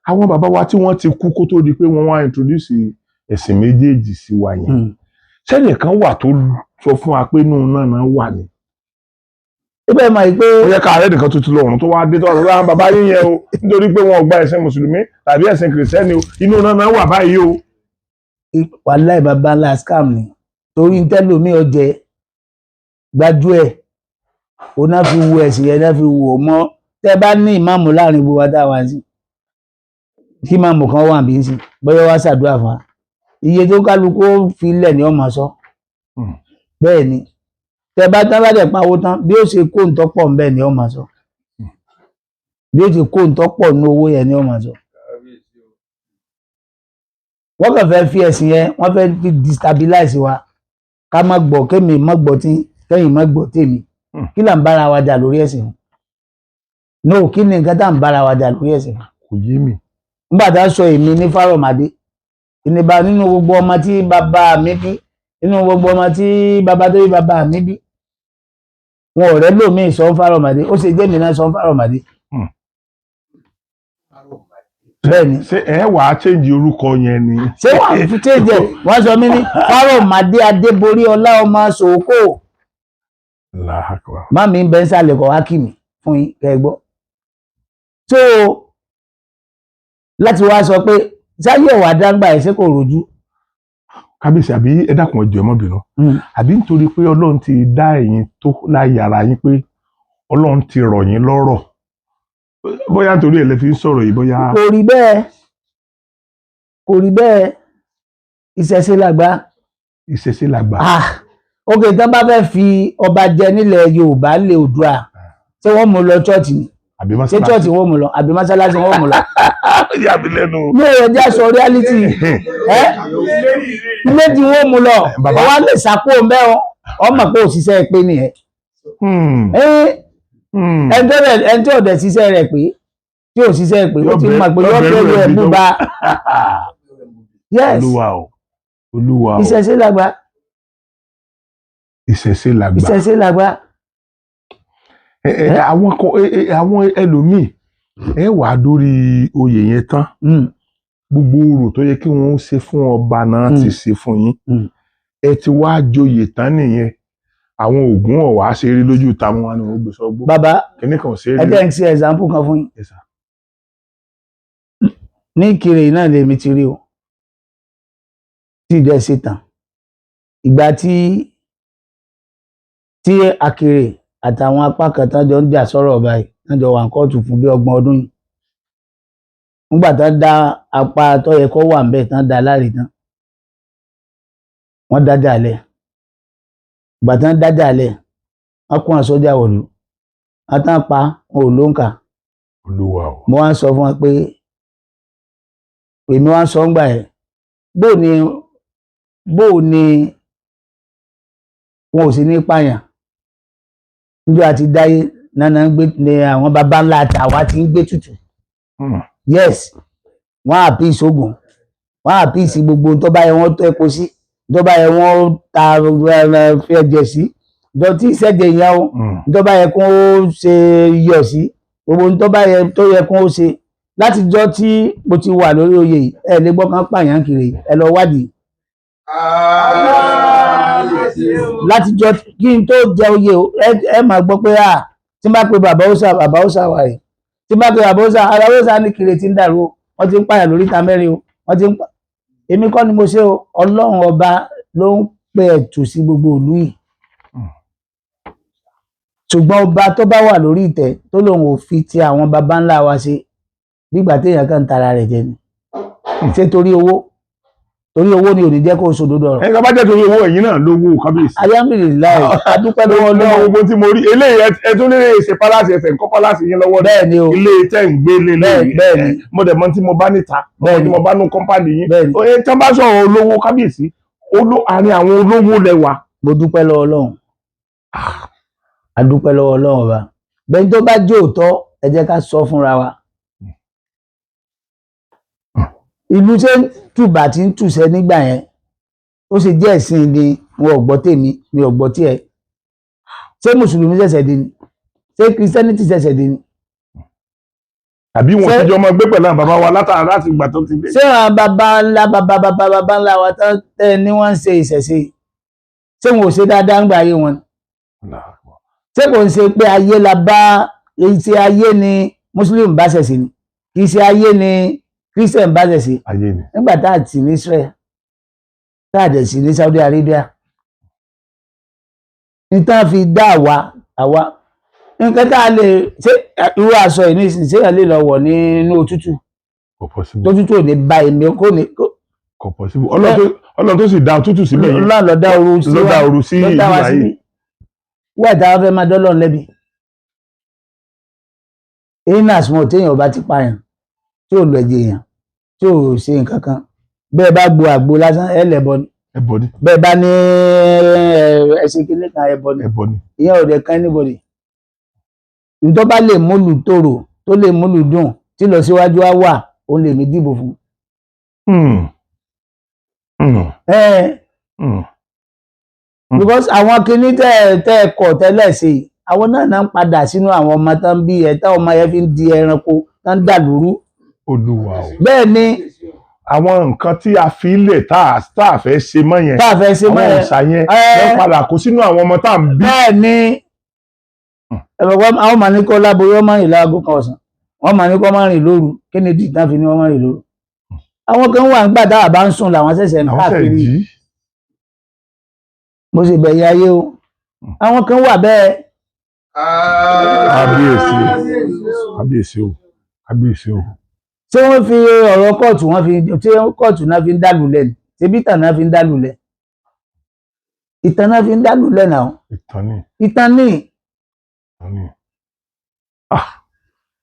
àwọn bàbá wa tí wọ́n ti kú kó tó di pé wọ́n wá introduce ẹ̀sìn méjèèjì sí wa yẹn, sẹ́nìkan wà tó sọ fún wa pé inú náà náà wà ní. Síbẹ̀ mọ̀ pé Ó yẹ ká ààrẹ nìkan tó ti lọ ọ̀run tó wá dé tó wá sọ pé àwọn bàbá yín yẹn o, nítorí pé wọn ò gba ẹ̀sìn mùsùlùmí tàbí ẹ̀sìn kìrìsìtẹ́nì o, inú náà náà wà báyìí o. Wàláì, bàbá ńlá scam ni, torí tẹ́lómi ọjẹ́ gbájú ẹ̀, òun náà fi wo ẹ̀sìn yẹn, náà fi wò ó mọ́. Tẹ́ bá ní ìmáàmù láàrin gbogbo wa tá a wá sí, kí ìmáàmù kan wà bí sí, bóyá wá ṣàdúrà fún wa, iye tó kálukú ó fi lẹ̀ ní ọmọ sọ. Bẹ́ẹ̀ ni, tẹ́ bá tán bá dẹ̀ pawó tán, bí ó ṣe kó ntọ́ pọ̀ ńbẹ̀ ní ọmọ sọ, bí ó ṣe kó ntọ́ pọ̀ ní owó yẹn ní ọmọ sọ. Wọ́n kàn fẹ́ fi ẹ̀sìn yẹn, wọ́n fẹ́ fi destabilize wa, ká má gbọ́, kémi má gbọ́ tí kẹ́yìn má gbọ́ tèmi. Kí là ń bára wa jà lórí ẹ̀sìn? No, kí ni nǹkan tá à ń bára wa jà lórí ẹ̀sìn? Kò yé mi. Nígbà tá a sọ èmi ní Fárọ̀mádé ìnìbà, nínú gbogbo ọmọ tí bàbá mi bí, nínú gbogbo ọmọ tí bàbá tó bí bàbá mi bí, wọn ò rẹ́ lòmíì sọ ń Fárọ̀mádé, ó ṣe jẹ́ mi náà sọ ń Fárọ̀mádé. Bẹ́ẹ̀ ni. Ṣé ẹ wàá change orúkọ yẹn ni? Ṣé wàá fi change ẹ̀? Wọ́n sọ mí ní Fárọ̀mádé Adébórí Ọlá ọmọ Sòókò. Allahu Akbar. Má mi ń bẹ ń sàlẹ̀ kọ́ wá kì mí fún yín kẹ́ ẹ gbọ́. So láti wá sọ pé sáyé ọ̀wà dáńgbà ẹ̀, ṣé kò rojú? Kábíyèsí, àbí ẹ dákun, ẹ jọ̀ọ́, ẹ má bínú, àbí nítorí pé Ọlọ́run ti dá ẹ̀yin tó láyé ara yín, pé Ọlọ́run ti rọ̀ yín lọ́rọ̀, bóyá nítorí ẹ̀ lẹ fi ń sọ̀rọ̀ yìí, bóyá. Kò rí bẹ́ẹ̀, kò rí bẹ́ẹ̀. Ìṣẹ̀ṣe làgbà. Ìṣẹ̀ṣe làgbà. Ah, ok, tán bá fẹ́ fi ọba jẹ nílẹ̀ Yorùbá lè Oòduà, ṣé wọ́n mú lọ church ni? Àbí Ṣé mọ́sálásí? Church wọ́n mú lọ àbí mọ́sálásí wọ́n mú lọ? Yà mí lẹ́nu. Ní èrò jẹ́ sọ reality ẹ, ilé tí wọ́n mú lọ. Bàbá. Wọ́n lè sàkó mbẹ́ ọmọ pé òṣìṣẹ́ pé nìyẹn. Ẹni tí ò dẹ̀ ṣiṣẹ́ rẹ̀ pé, tí ò ṣiṣẹ́ pé, ó ti mọ̀ pé yọ Yọ bẹ̀rù ẹ̀ bẹ̀rù búba. Yes. Olúwa o, Olúwa o. Ìṣẹ̀ṣe làgbà. Ìṣẹ̀ṣe làgbà. Ìṣẹ̀ṣe làgbà. Ẹ, àwọn kan, àwọn ẹlòmíì, ẹ wàá dórí oyè yẹn tán, gbogbo orò tó yẹ kí wọ́n ṣe fún ọba náà ti ṣe fún yín. Ẹ ti wá joyè tán nìyẹn, àwọn ògún ọ̀wá ṣe rí lójú táwọn wa ni wọ́n gbé sọ́gbó. Bàbá, Kìnnì kan ò ṣe ẹ rí. jẹ́ n ṣe example kan fún yín. Yes, sir. Ní Ìkirè náà lèmi ti rí o, tí ìdẹ́ ṣe tàn, ìgbà tí Akèrè àtàwọn apá kan tán jọ ń jà sọ̀rọ̀ báyìí, tán jọ wà ní kóòtù fún bí 30 ọdún yìí. Nígbà tán dá apá tó yẹ kó wà ńbẹ̀ tán dá láre tán, wọ́n dájà lẹ̀. Ìgbà tán dájà lẹ̀, wọ́n kó àwọn sójà wọ̀lú, wọ́n tán pa wọn ò lóǹkà. Olúwa o. Mo wá ń sọ fún wọn pé èmi wá ń sọ ńgbà yẹn, bó ni wọn ò sí ní pààyàn níjọ́ àti dáyé nánà ń gbé ní àwọn baba ńlá àti àwa ti ń gbé tutù. Yes, wọ́n àpíìsì ogun, wọ́n àpíìsì gbogbo tó bá yẹ wọ́n tó epo sí, tó bá yẹ wọ́n ta fi ẹ̀jẹ̀ sí, tó tí ìṣẹ̀jẹ̀ yẹn o, tó bá yẹ kó ṣe iyọ̀ sí, gbogbo tó bá yẹ tó yẹ kó ṣe. Látijọ́ tí mo ti wà lórí oyè yìí, ẹ lè gbọ́ kan pààyàn kiri, ẹ lọ wádìí. Látijọ́ kí n tó jẹ oyè o, ẹ máa gbọ́ pé à tí n bá pe bàbá òòṣà, bàbá òòṣà wà yìí, tí n bá pe bàbá òòṣà, bàbá òòṣà ní kiri ti ń dàrú o, wọ́n ti ń pààyàn lórí ìta mẹ́rin o, wọ́n ti ń pa. Èmi kọ́ ni mo ṣe o, Ọlọ́run ọba ló ń pè ẹ̀tù sí gbogbo ìlú yìí. Ṣùgbọ́n ọba tó bá wà lórí ìtẹ́ tó lòun ò fi ti àwọn baba ńlá wa ṣe, nígbà téèyàn kàn ń tara rẹ̀ jẹ ni. Ṣé torí owó? Torí owó ni ò ní jẹ́ kó o sòdodo ọ̀rọ̀. Ẹ ká bá jẹ́ torí owó, ẹ̀yin náà lówó, kábíyèsí. Alhamdulillahi, adúpẹ́ lọ́wọ́ lọ́wọ́ Ọlọ́run. Gbogbo tí mo rí eléyìí, ẹ tún lè ṣe palace, ẹsẹ̀ nǹkan palace yín lọ́wọ́. Bẹ́ẹ̀ ni o. Ilé tẹ́ ń gbé lé. Bẹ́ẹ̀ ni. Mo dẹ̀ mọ̀ tí mo bá níta, mo Bẹ́ẹ̀ mọ̀ tí ni. mo bá nú company yín. Bẹ́ẹ̀ ni. Ẹ tí wọ́n bá sọ̀rọ̀ olówó, kábíyèsí, àárín àwọn olówó lẹ́wà. Mo dúpẹ́ lọ́wọ́ Ọlọ́run, adúpẹ́ lọ́wọ́ Ọlọ́run ọba. Bẹ́ẹ̀ tó bá jẹ́ òótọ́, ẹ jẹ́ ká sọ fúnra wa. Ìlú ṣe ń tùbà tí ń tùṣẹ́ nígbà yẹn, ó ṣe jẹ́ ẹ̀sìn ni wọn ò gbọ́ tèmi, mi ò gbọ́ tiẹ̀. Ṣé mùsùlùmí ṣẹ̀ṣẹ̀ di ni? Ṣé Christianity ṣẹ̀ṣẹ̀ di ni? Àbí wọn ti jọ máa gbé pẹ̀lú àwọn bàbá wa látara láti ìgbà tó ti dé. Ṣé àwọn bàbá ńlá bàbá bàbá bàbá ńlá wa tán tẹ́ ní wọ́n ń ṣe ìṣẹ̀ṣe, ṣé wọn ò ṣe dáadáa ń gbà ayé wọn? Ṣé kò ń ṣe pé ayé la bá ṣe? Ayé ni muslim bá ṣẹ̀ṣẹ̀ ni, kì í ṣe ayé ni christian bá ṣẹ̀ṣẹ̀. Ayé ni. Nígbà tá a ti ní Israel, tá a dẹ̀ sí ní Saudi Arabia, nítorí fi dá àwa àwa nǹkan tá a lè ṣe, irú aṣọ yìí nísìnyí, ṣé èèyàn lè lọ wọ̀ nínú òtútù? Kò possible. Tó tútù ò ní bá èmi kò ní. Kò possible. Ọlọ́run tó sì dá òtútù síbẹ̀ yẹn Ọlọ́run ló dá ooru sí ló wa. Dá ooru sí Ló dá wa ìlú síbí ayé. Wẹ́ẹ̀ tá a fẹ́ máa dọ́lọ́run lẹ́bi inas mọ̀, téèyàn bá ti pààyàn, tí ò lọ ẹ̀jẹ̀ èèyàn, tí ò ṣe nǹkan kan, bẹ́ẹ̀ bá gbo àgbo lásán, ẹ lẹ̀bọ ni. Ẹbọ ni. Bẹ́ẹ̀ bá ní ẹṣin kìíní kan, ẹbọ ni. Ẹbọ ni. Ìyẹn ò dẹ̀ kan anybody. Ntọ́ bá lè múlù tòrò, tó lè múlù dùn, tí lọ síwájú á wà, òun lèmi dìbò fún. Ẹ because àwọn kinní tẹ́ ẹ kọ̀ tẹ́lẹ̀ ṣe yìí, àwọn náà náà ń padà sínú àwọn ọmọ tán bí ẹ, táwọn ọmọ yẹn fi ń di ẹranko, tán ń dà lóru. Olúwa o. Bẹ́ẹ̀ ni. Àwọn nǹkan tí a fi lẹ̀ tá a fẹ́ ṣe mọ́ yẹn, Tá a fẹ́ ṣe mọ́ àwọn yẹn. òòṣà yẹn wọ́n padà kó sínú àwọn ọmọ tá à ń bí. Bẹ́ẹ̀ ni. Ẹ̀fọ̀kọ́ àwọn máa ní kó láboyún ọmọ rìn láago kan ọ̀sán, wọ́n máa ní kó máa rìn lóru. Kí ni dì tán fi ní wọ́n máa rìn lóru? Àwọn kan wà nígbà táwa bá ń sùn làwọn ṣẹ̀ṣẹ̀ ń Àwọn fẹ́ káàkiri. jí. Mo sì bẹ̀yìn ayé o, àwọn kan wà bẹ́ẹ̀. Kábíyèsí, kábíyèsí o, kábíyèsí o. Ṣé wọ́n fi ọ̀rọ̀ kóòtù, wọ́n fi ṣé kóòtù náà fi ń dálulẹ̀ ni? Ṣebí ìtàn náà fi ń dálulẹ̀? Ìtàn náà fi ń dálulẹ̀ náà. Ìtàn ni. Ìtàn ní. Ìtàn ni.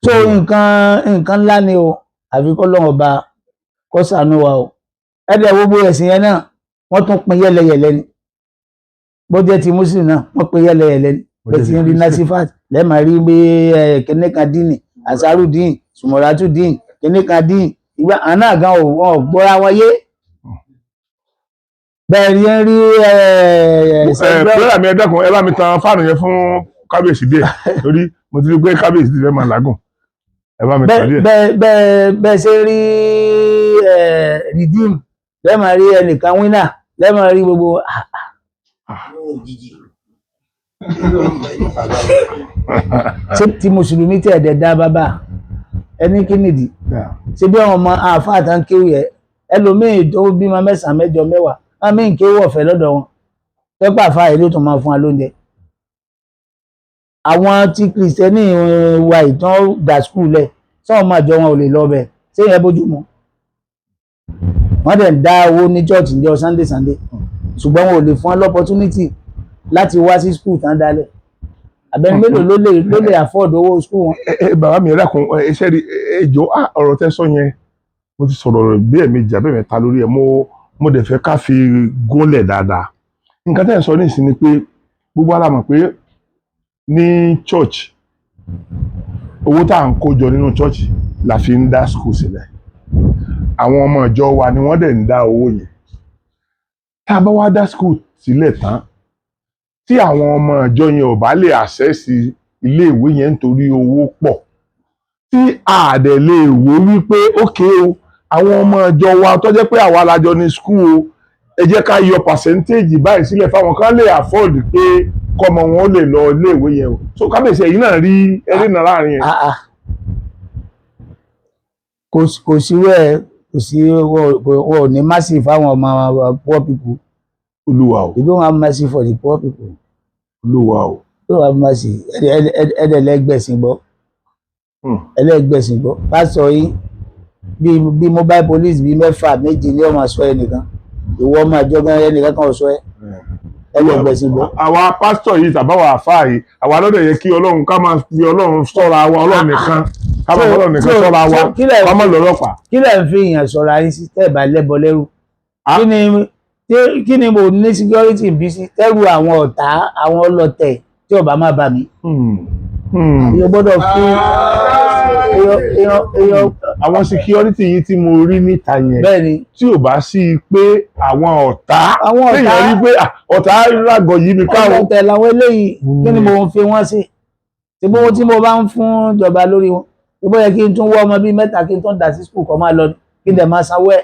So nǹkan ńlá ni o, àfi kọ́ lọ́wọ́ ọba kó ṣàánú wa o. Ẹ̀dẹ̀ gbogbo ẹ̀sìn yẹn náà, wọ́n tún pín yẹ́lẹyẹ̀lẹ ni. Bó jẹ́ ti muslim náà, wọ́n pín yẹ́lẹyẹ̀lẹ ni. Bó Bẹ́ẹ̀ jẹ́ ti ti ń rí Christian. Nasifat lẹ́ẹ̀ma, rí bí kíní kan díìnì, asaru díìn, sùmọ̀ràtù díìn, kíní kan díìn, ìgbà àná gan ò wọn ò gbọ́ra wọn yé. Bẹ́ẹ̀ ni ń rí Ẹ pẹ́lá mi, ẹ dákun, ẹ bá mi tan fáànù yẹn fún kábíyèsí díẹ̀, torí mo ti rí pé kábíyèsí ti fẹ́ máa làágùn. Ẹ bá mi tàn díẹ̀. Bẹ́ẹ̀ ṣe rí redeem lẹ́ẹ̀ma, rí ẹnìkan winner lẹ́ẹ̀ma, rí gbogbo. Òjijì. Ṣé ti mùsùlùmí tí ẹ̀dẹ̀ dá bàbá ẹni kí nìdí? Ṣé bí àwọn ọmọ àáfàá tán kéwì ẹ, ẹlòmíì tó bímọ mẹ́sàn-án, mẹ́jọ, mẹ́wàá, wọn míì ń kéwì ọ̀fẹ́ lọ́dọ̀ wọn, pẹ́pà àfáà yìí ló tún máa fún wa lóúnjẹ. Àwọn tí Christian wa ìtàn dà school lẹ̀ sọ́wọ́n máa jọ wọn ò lè lọ bẹ̀. Ṣé yẹn bójú mu? Wọ́n dẹ̀ ń dá owó ní church ní ọjọ́ Sunday Sunday, ṣùgbọ́n wọn ò lè fún wọn l'opportunity láti wá sí school tán dálẹ̀. Àbẹ̀ni mélòó ló lè afford owó school wọn? Ẹ ẹ bàbá mi, ẹ dákun, ẹ ṣe rí ẹ jọ, ọ̀rọ̀ tẹ́ sọ yẹn, mo ti sọ̀rọ̀ bí ẹ̀ẹ̀mejì àbí ẹ̀ẹ̀mẹ́ta lórí ẹ̀. Mo dẹ̀ fẹ́ ká fi gúnlẹ̀ dáadáa. Nǹkan tẹ́ ẹ̀ sọ nísìnyí ni pé gbogbo wa la mọ̀ pé ní church, owó tá à ń kó jọ nínú church la fi ń dá school sílẹ̀. Àwọn ọmọ ìjọ wa ni wọ́n dẹ̀ ń dá owó yẹn. Tá a bá wá dá school sílẹ̀ tán, tí àwọn ọmọ ìjọ yẹn ò bá lè access iléèwé yẹn nítorí owó pọ̀, tí a dẹ̀ lè wò wípé ókè o, àwọn ọmọ ìjọ wa tó jẹ́ pé àwa la jọ ní school o, ẹ jẹ́ ká yọ percentage báyìí sílẹ̀ fáwọn kan lè afford pé kọ́mọ wọn ó lè lọ iléèwé yẹn o. So kábíyèsí, ẹ̀yin náà rí ẹrí náà láàrin yẹn. Ah, ah. Kò sí wẹ́ẹ̀, kò sí. Wọn ò ní mercy fáwọn ọmọ poor people. Olúwa o! They don't have mercy for the poor people. Olúwa o! They don't have mercy. Ẹ̀ẹ́dẹ̀lẹ́gbẹ̀sìn gbọ́. Ẹlẹ́gbẹ̀sìn gbọ́. Pásítọ̀ yín bíi mobile police bíi mẹ́fà méjì ní ọmọ sọ ẹnìkan, ìwọ ọmọ àjọ gan ẹnìkan kan sọ ẹ ẹlẹ́gbẹ̀sìn gbọ́. Àwa pásítọ̀ yìí tàbáwà àfáà yìí, àwa lọ́dọ̀ yẹ kí Ọlọ́run, ká máa fi Ọlọ́run ṣọ́ra wa, Ọlọ́run nìkan, ká máa fi Ọlọ́run nìkan ṣọ́ra wa, ká má lọ́lọ́pàá. Kí lẹ̀ ń fi èèyàn sọ̀rọ̀ ayé sí tẹ́ ẹ̀ bá lẹ́bọ lẹ́rù? Kí ni mo ní security bí sí tẹ́rù àwọn ọ̀tá, àwọn ọlọ́tẹ̀ tí ọba má bà mí? Èèyàn gbọ́dọ̀ fún èèyàn. Àwọn security yìí tí mo rí níta yẹn, Bẹ́ẹ̀ ni. tí ò bá sí i pé àwọn ọ̀tá Àwọn ọ̀tá. téèyàn rí pé ọ̀tá rágọ̀ yìí mi káwọn. Ọlọ́tẹ̀ làwọn eléyìí. Kí ni mo ń fi wọ́n sí? Tí bó tí mo bá ń fún ìjọba lórí wọn, tí bó yẹ kí n tún wọ́ ọmọ bíi mẹ́ta kí n tún dà sí school kọ́ máa lọ, kí n dẹ̀ máa sanwó ẹ̀.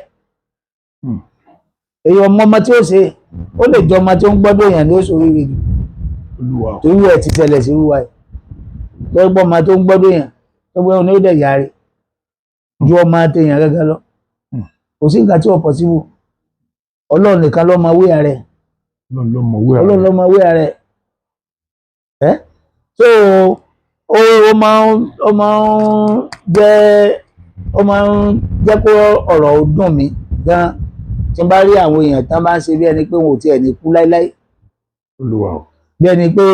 Èyí ọmọ ọmọ tí ó ṣe, ó lè jọ ọmọ tí ó ń gbọ́dọ̀ èèyàn ní oṣù rírì jù. Olúwa o! Torí ẹ̀ ti ṣẹlẹ̀ sí wíwá ẹ̀ tó gbọ́ ọmọ tó ń gbọ́dọ̀ èèyàn tó gbọ́ ní ó dẹ̀ yára ju ọmọ téèyàn gẹ́gẹ́ lọ. Kò sí nǹkan tí ò possible. Ọlọ́run nìkan ló mọ wíyà rẹ̀. Ọlọ́run ló mọ̀ wúrà. Ọlọ́run ló mọ wíyà rẹ̀ ẹ́. So ó máa ń jẹ́ kó ọ̀rọ̀ ó dùn mí gan tí n bá rí àwọn èèyàn tán bá ń ṣe bí ẹni pé wọn ò tiẹ̀ ní kú láíláí. Olúwa o! Bí ẹni pé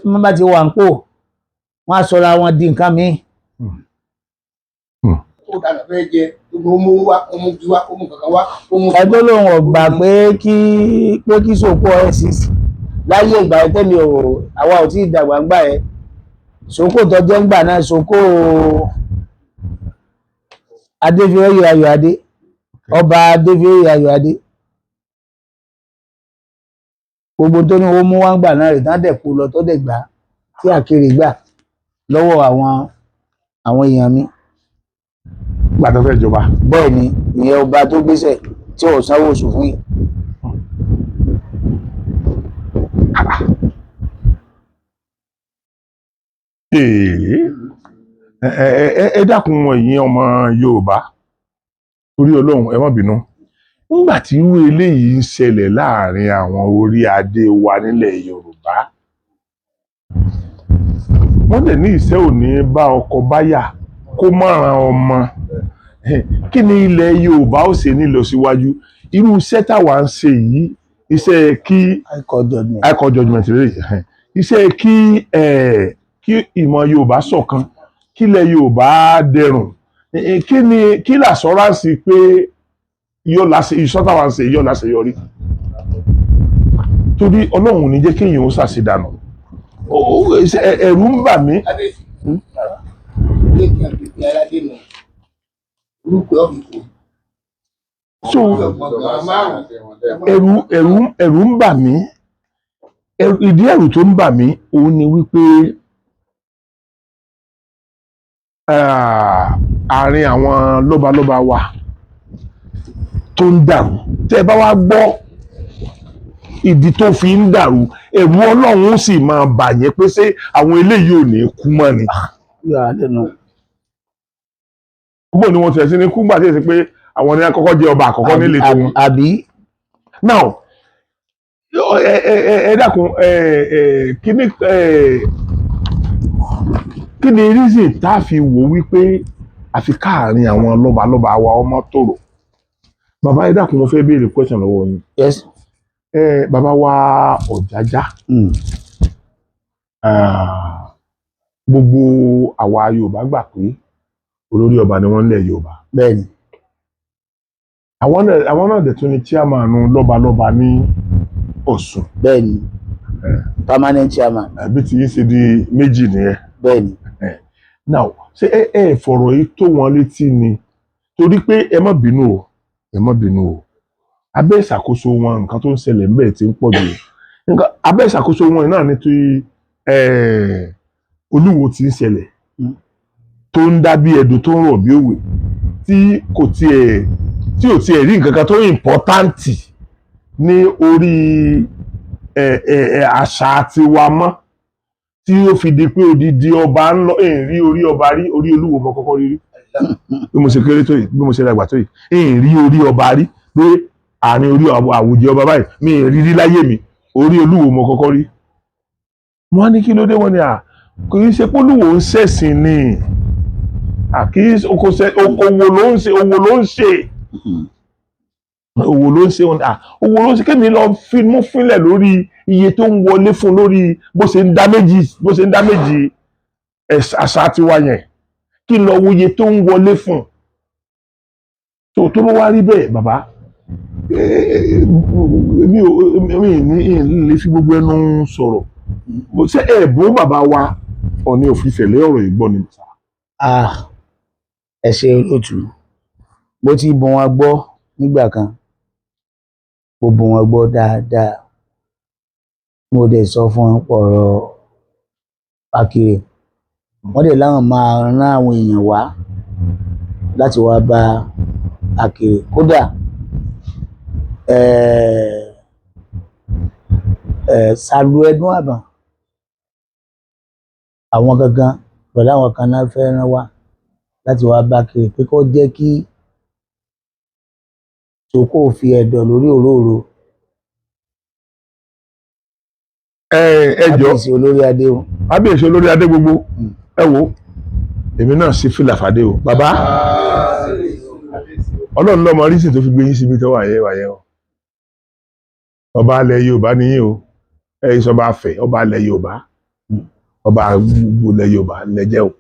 wọ́n bá ti wà ń pò, wọ́n á sọra wọn di nǹkan míì. Ó dàgbà fẹ́ jẹ gbogbo, ó mú owó wá, ó mú ju wá, ó mú kankan wá, ó mú. Ẹgbẹ́ lòun ò gbà pé kí sòkò ẹ̀ láyé ìgbà yẹn tẹ́mi ò, àwa ò tí ì dàgbà ńgbà yẹn. Sòkò tó jẹ́ ńgbà náà, sòkò Adéfioyè Ayọ̀adé, ọba Adéfioyè Ayọ̀adé, gbogbo tó ní owó mú wá ńgbà náà rè tán dẹ̀ kó lọ, tó dẹ̀ gbà á, tí àkèrè gbà lọ́wọ́ àwọn èèyàn mi. Gbà tó fẹ́ jọba. Bẹ́ẹ̀ ni, ìyẹn ọba tó gbéṣẹ̀ tí ò sanwó oṣù fún yìí. Ee, ẹ dákun, ẹ̀yin ọmọ Yorùbá, torí Ọlọ́run, ẹ má bínú. Nígbà tí irú eléyìí ń ṣẹlẹ̀ láàrin àwọn orí adé wa nílẹ̀ Yorùbá, wọ́n dẹ̀ ní ìṣẹ́ ò ní bá ọkọ báyà kó mọ̀ràn ọmọ. Kí ni ilẹ̀ Yorùbá ó ṣe ní lọ síwájú? Irú iṣẹ́ táwa ń ṣe yìí, iṣẹ́ kí High court judgment. High court judgment rèé. Iṣẹ́ kí ìmọ̀ Yorùbá ṣọ̀kan, kí ilẹ̀ Yorùbá dẹrùn. Kí ni kí l'assurance pé yóò láṣẹ iṣẹ́ táwa ń ṣe yóò láṣeyọrí? Torí Ọlọ́run ò ní jẹ́ kéèyàn ó ṣàṣedànù. Ẹ̀rù ń bà mí. Kábíyèsí, ilé kí n pèpè aládé nù orúkọ ọ̀fìkò. So ẹ̀rù ń bà mí. Ìdí ẹ̀rù tó ń bà mí òun ni wípé àárín àwọn lọ́balọ́ba wa tó ń dàrú, tẹ́ ẹ bá wá gbọ́ ìdí tó fi ń dàrú, ẹ̀rù Ọlọ́run ó sì máa bà yẹn pé ṣé àwọn eléyìí ò ní kú mọ́ ni? Yóò á lẹ́nu. Bó ni wọ́n tiẹ̀ sí ní kú gbà tí èsì pé àwọn ní akọ́kọ́ jẹ́ ọba àkọ́kọ́ nílé tó wọn. Àbí? Now, ẹ dákun, ẹ ẹ kí ni reason tá a fi wò wípé Àfi káàrin àwọn lọ́balọ́ba wa ọmọ tòrò. Bàbá, ẹ dákun, mo fẹ́ béèrè question lọ́wọ́ yín. Yes. Ẹ bàbá wa Ọ̀jájá, gbogbo àwa Yorùbá gbà pé olórí ọba ni wọ́n ń lẹ̀ Yorùbá. Bẹ́ẹ̀ni. Àwọn náà dẹ̀ tún ni chairman lọ́balọ́ba ní Ọ̀ṣun. Bẹ́ẹ̀ni, permanent chairman. Àbí tí yín ṣe di méjì nìyẹn? Bẹ́ẹ̀ni. Now, ṣé ẹ fọ̀rọ̀ yìí tó wọn létí ni? Torí pé ẹ má bínú o, ẹ má bínú o, abẹ́ ìṣàkóso wọn, nǹkan tó ń ṣẹlẹ̀ ńbẹ̀ tí ń pọ̀ jù. Nǹkan abẹ́ ìṣàkóso wọn náà ní tí Olúwo ti ń ṣẹlẹ̀, tó ń dá bí ẹdun, tó ń rọ̀ bí òwe, tí kò tiẹ̀ tí ò tiẹ̀ rí nǹkan kan tó important ní orí ẹ ẹ ẹ àṣà tiwa mọ́, tí ó fi di pé odidi ọba ń lọ. Ẹ̀ ń rí orí ọba rí, orí Olúwo mọ kọ́kọ́ rí rí. Bí mo ṣe kéré tó yìí, bí mo ṣe dàgbà tó yìí, ẹ̀ ń rí orí ọba rí pé àárín orí àwùjọ ọba báyìí, mi ì rí rí láyé mi. Orí Olúwo mọ kọ́kọ́ rí. Wọ́n á ní kí ló dé? Wọ́n ní à kì í ṣe pé Olúwo ń ṣẹ̀sìn ni, à kì í ṣe kò ṣe owó ló ń ṣe, owó ló ń ṣe, owó ló ń ṣe. Wọn à owó ló ń ṣe. Kémi lọ fi mú fílẹ̀ lórí iye tó ń wọlé fún, lórí bó ṣe ń dá méjì, bó ṣe ń dá méjì àṣà tiwa yẹn, kí n lọ wo iye tó ń wọlé fún. Tó bá wá rí bẹ́ẹ̀, bàbá, mi ò mi ní lè fi gbogbo ẹnu sọ̀rọ̀. Ṣé ẹ bó bàbá wa Ọọ̀ni of Ifẹ̀ lé ọ̀rọ̀ yìí gbọ́ ni? Ah, ẹ ṣe olóòtú. Mo ti bùn wọn gbọ́ nígbà kan, mo bùn wọn gbọ́ dáadáa. Mo dẹ̀ sọ fún wọn pọ̀rọ̀ Akire. Wọ́n dẹ̀ láwọn máa rán àwọn èèyàn wá láti wá bá Akire. Kódà Sàlù Ẹdún Àbàn, àwọn gangan pẹ̀lú àwọn kan náà fẹ́ rán wá láti wá bá Akire pé kó jẹ́ kí Sòkò fi ẹ̀dọ̀ lórí òróòro. Ẹ jọ. Kábíyèsí olórí adé o. Kábíyèsí olórí adé gbogbo, ẹ wo, èmi náà sí fìlà fàdé o. Bàbá, Ọlọ́run lọ́mọ rísì tó fi gbé yín síbi tó wà yẹ wà yẹ o. Ọba alẹ̀ Yorùbá nìyí o. Ẹ yìí sọba afẹ, ọba alẹ̀ Yorùbá, ọba gbogbo ilẹ̀ Yorùbá lẹ́jẹ́ o.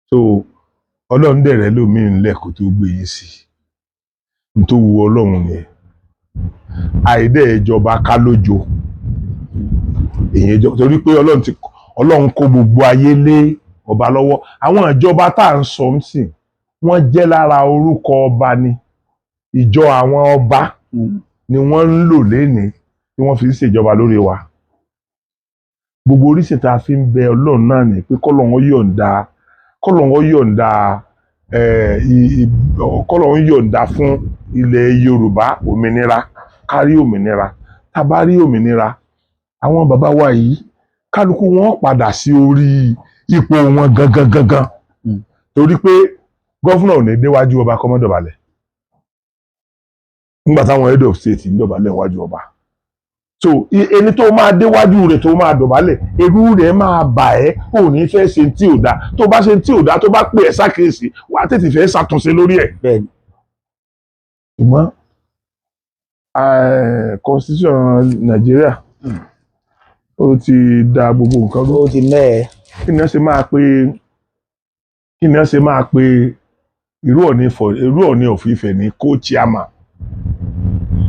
So Ọlọ́run dẹ̀rẹ̀ lómi ńlẹ̀ kó tó gbé yín sí n tó wu Ọlọ́run nìyẹn. Àìdẹ́ ìjọba ká lójo èyàn jọ, torí pé Ọlọ́run ti Ọlọ́run kó gbogbo ayé lé ọba lọ́wọ́. Àwọn ìjọba tá à ń sọ ń sìn, wọ́n jẹ́ lára orúkọ ọba ni. Ìjọ àwọn ọba ni wọ́n ń lò lénìí tí wọ́n fi ń ṣèjọba lórí wa. Gbogbo oríṣìí tá a fi ń bẹ Ọlọ́run náà ni pé kọ́lọ́run ó yọ̀ǹda kọ́lọ́run yọ̀ǹda fún ilẹ̀ Yorùbá òmìnira, kárí òmìnira. Tá a bá rí òmìnira, àwọn bàbá wa yìí, kálukú wọn padà sí orí ipò wọn gangan gangan, torí pé governor ò ní déwájú ọba kó má dọ̀bálẹ̀ nígbà táwọn head of state ń dọ̀bálẹ̀ wájú ọba. So ẹni tó máa déwájú rẹ̀ tó máa dọ̀bálẹ̀, èrú rẹ̀ máa bà ẹ́, ò ní fẹ́ ṣe tí ò dáa. Tó bá ṣe tí ò dáa, tó bá pè ẹ́ sákèésì, wàá tètè fẹ́ ṣàtúnṣe lórí ẹ̀. Bẹ́ẹ̀ni. Ṣùgbọ́n constitution Nàìjíríà, ó ti da gbogbo nǹkan rú. Ó ti mẹ́ẹ̀. Kí ni wọ́n ṣe máa pe irú Ọọ̀ni for irú Ọọ̀ni of Ifẹ̀ ní co-chairman?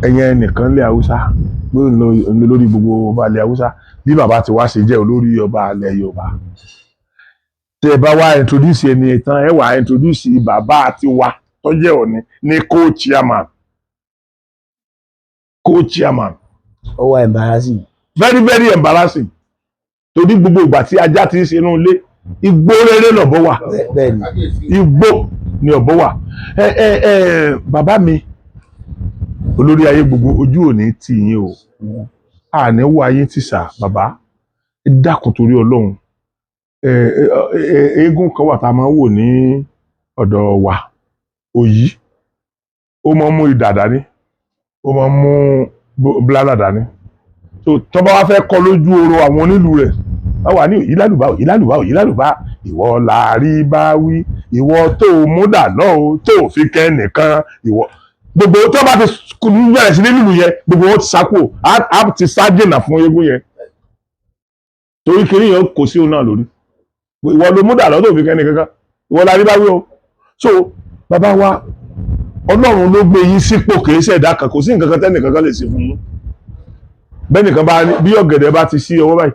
Ẹ̀yẹn nìkan lé Haúsá pé òun ló lórí gbogbo ọba ilẹ̀ Haúsá, bí bàbá ti wá ṣe jẹ́ olórí ọba ilẹ̀ Yorùbá. Tẹ́ ẹ bá wá introduce ẹni tán, ẹ wá introduce bàbá tiwa tó jẹ́ Ọọ̀ni ní co-chairman, co-chairman. Ó wà embarrassing. Very very embarrassing, torí gbogbo ìgbà tí ajá ti ń ṣe inú ilé, igbó rere lọ̀bọ wà. Bẹ́ẹ̀ni. Igbó ni ọ̀bọ wà. Ẹ ẹ ẹ bàbá mi olórí ayé gbogbo, ojú òní tì yín o, àní wọ ayé tì sà. Bàbá, ẹ dákun torí Ọlọ́run. Ẹ ẹ ẹ eégún kan wà tá a máa ń wò ní ọ̀dọ̀ wa, òyì. Ó máa ń mú idà dání, ó máa ń mú bláàlà dání. So tó bá wá fẹ́ kọ́ lójú oorun, àwọn onílù rẹ̀ wọ́n wà ní ìlàlùbá, ìlàlùbá, ìlàlùbá. Ìwọ la rí bá wí, ìwọ tó o mú dà lọ o, tó o fi kẹ́ nìkan ìwọ. Gbogbo tó bá ti bẹ̀rẹ̀ sí ní lùlù yẹn, gbogbo wọn ti sá kúrò, á ti sá jìnnà fún eégún yẹn, torí kiri yẹn kò sí òun náà lórí. Ìwọ ló mú dà lọ tó fi kẹ́ nìkan, ìwọ la rí bá wí o. So bàbá wa, Ọlọ́run ló gbé yín sípò, kìí ṣẹ̀dá kan. Kò sí nǹkan kan tẹ́nìkan kan lè ṣe fún yín. Bẹ́ẹ̀ nìkan bá bí ọ̀gẹ̀dẹ̀ bá ti sí ọwọ́ báyìí,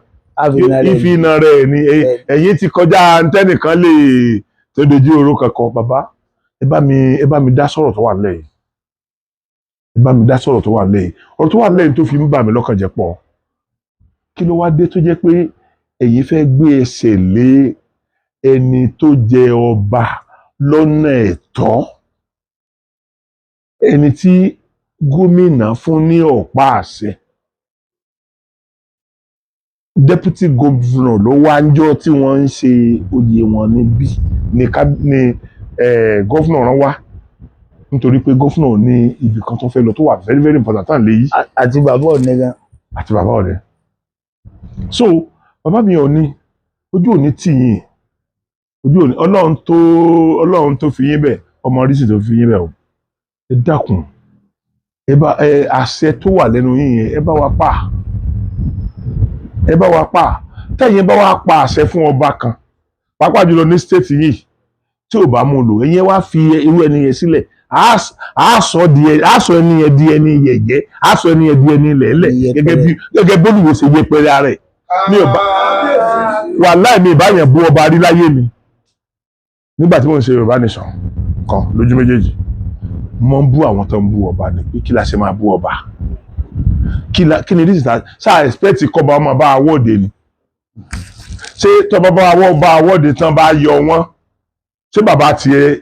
ìfìnà rẹ̀ ni. Ẹ̀yin ti kọjá tẹ́nìkan lè tó dojú oró kankan. Bàbá, ẹ bá mi dá sọ̀rọ̀ tó wà nílẹ̀ yìí. Ẹ bá mi dá sọ̀rọ̀ tó wà nílẹ̀ yìí. Ọ̀rọ̀ tó wà nílẹ̀ yìí tó fi ń bà mí lọ́kàn jẹ́ pọ̀. Kí ló wá dé tó jẹ́ pé ẹ̀yin fẹ́ gbé ẹsẹ̀ lé ẹni tó jẹ ọba lọ́nà ẹ̀tọ́, ẹni tí gómìnà fún ní ọ̀pá àṣẹ? Deputy governor ló wá ń jọ tí wọ́n ń ṣe oyè wọn níbí ní ká ní governor rán wá, nítorí pé governor ní ibì kan tó fẹ́ lọ tó wà very very important tán lè yí. Àti bàbá Ọ̀ọ̀ni gan. Àti bàbá Ọ̀ọ̀ni. So bàbá mi, Ọ̀ọ̀ni, ojú òní tì yín, ojú òní. Ọlọ́run tó fi yín bẹ̀, ọmọ rísì tó fi yín bẹ̀ o. Ẹ dákun, ẹ bá ẹ àṣẹ tó wà lẹ́nu yín yẹn, ẹ bá wa pa, ẹ bá wa pa. Tẹ̀yin bá wa pa àṣẹ fún ọba kan, pàápàá jùlọ ní state yìí, tí ò bá mú un lò, ẹ̀yin wá fi irú ẹni yẹn sílẹ̀, á sọ ẹni yẹn di ẹni yẹ̀yẹ́, á sọ ẹni yẹn di ẹni lẹ̀ẹ́lẹ̀, gẹ́gẹ́ bólúwo ṣe yẹpẹrẹ ara ẹ̀. Mi ò bá, wàláì, mi ìbá yẹn bú ọba rí láyé mi. Nígbà tí mo ń ṣe Yorùbá Nation kan lójú méjèèjì, mo ń bú àwọn tó ń bú ọba ni pé kí la ṣe máa bú ọba? Kí ni this is? Ṣáà expect kọba ọmọ bá awọ́de ni? Ṣé tọba bá awọ́ bá awọ́de tán, bá yọ wọ́n, ṣé bàbá tiẹ̀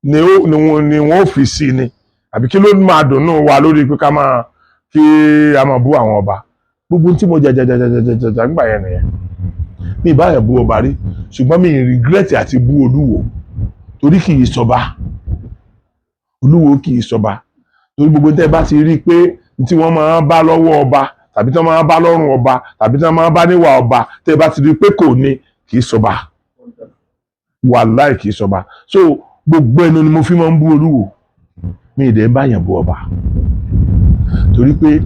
ni ó ni wọ́n ni wọ́n ó fi sí ni? Àbí kí ló máa dùnnú wa lórí pé ká máa kí a máa bú àwọn ọba? Gbogbo tí mo jàjàjàjàjàjà nígbà yẹn nìyẹn. Mi ìbá yẹn bú ọba rí, ṣùgbọ́n mi regret àti bú Olúwo, torí kì í sọba. Olúwo kì í sọba, torí gbogbo tẹ́ bá ti rí i pé tí wọ́n máa ń bá lọ́wọ́ ọba, tàbí tí wọ́n máa ń bá lọ́rùn ọba, tàbí tí wọ́n máa ń bá níwà ọba, tẹ́ bá ti rí i pé kò ní, kì í sọba. Wàláì, kì í sọba. So gbogbo ẹnu ni mo fi máa ń bú Olúwo. Mi ì dẹ̀ ń bá yẹn bú ọba, torí pé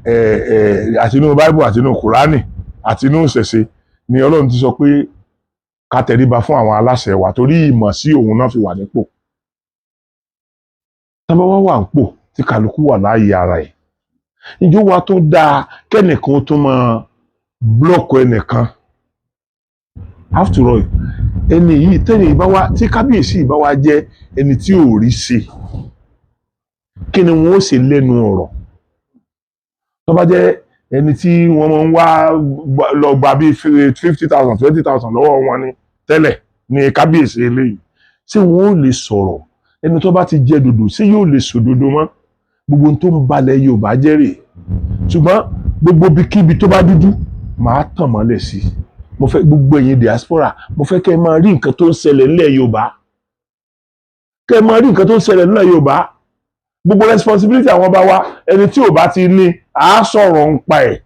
ẹ ẹ àtinú Báíbù, àtinú Kùránì, àtinú ìṣẹ̀ṣe ni Ọlọ́run ti sọ pé ká tẹríba fún àwọn aláṣẹ wa, torí ìmọ̀ sí òun náà fi wà nípò. Tábà wá wà nípò tí kálukú wà láàyè ara ẹ̀, ìjọ wa tó dáa kẹ́nìkan tó máa block ẹnìkan. After all, ẹni yìí tẹ́lẹ̀ ìbá wa tí kábíyèsí ìbá wa jẹ́ ẹni tí ò rí ṣe, kí ni wọ́n ó ṣe lẹ́nu ọ̀rọ̀? Tó bá jẹ́ ẹni tí wọ́n máa ń wá lọ gba bíi 50,000, 20,000 lọ́wọ́ wọn ni tẹ́lẹ̀ ní kábíyèsí eléyìí, ṣé wọ́n ó lè sọ̀rọ̀? Ẹni tó bá ti jẹ dòdò, ṣé yóò lè sòdodo mọ́? Gbogbo ohun tó ń balẹ̀ Yorùbá jẹ́ rèé. Ṣùgbọ́n gbogbo ibikíbi tó bá dúdú, màá tàn mọ́lẹ̀ sí i. Mo fẹ́ gbogbo ẹ̀yin diaspora, mo fẹ́ kẹ́ ẹ máa rí nǹkan tó ń ṣẹlẹ̀ nílẹ̀ Yorùbá, kẹ́ ẹ máa rí nǹkan tó ń ṣẹlẹ̀ nílẹ̀ Yorùbá. Gbogbo responsibility àwọn ọba wa, ẹni tí ò bá ti ní, à á sọ̀rọ̀ ń pa ẹ̀.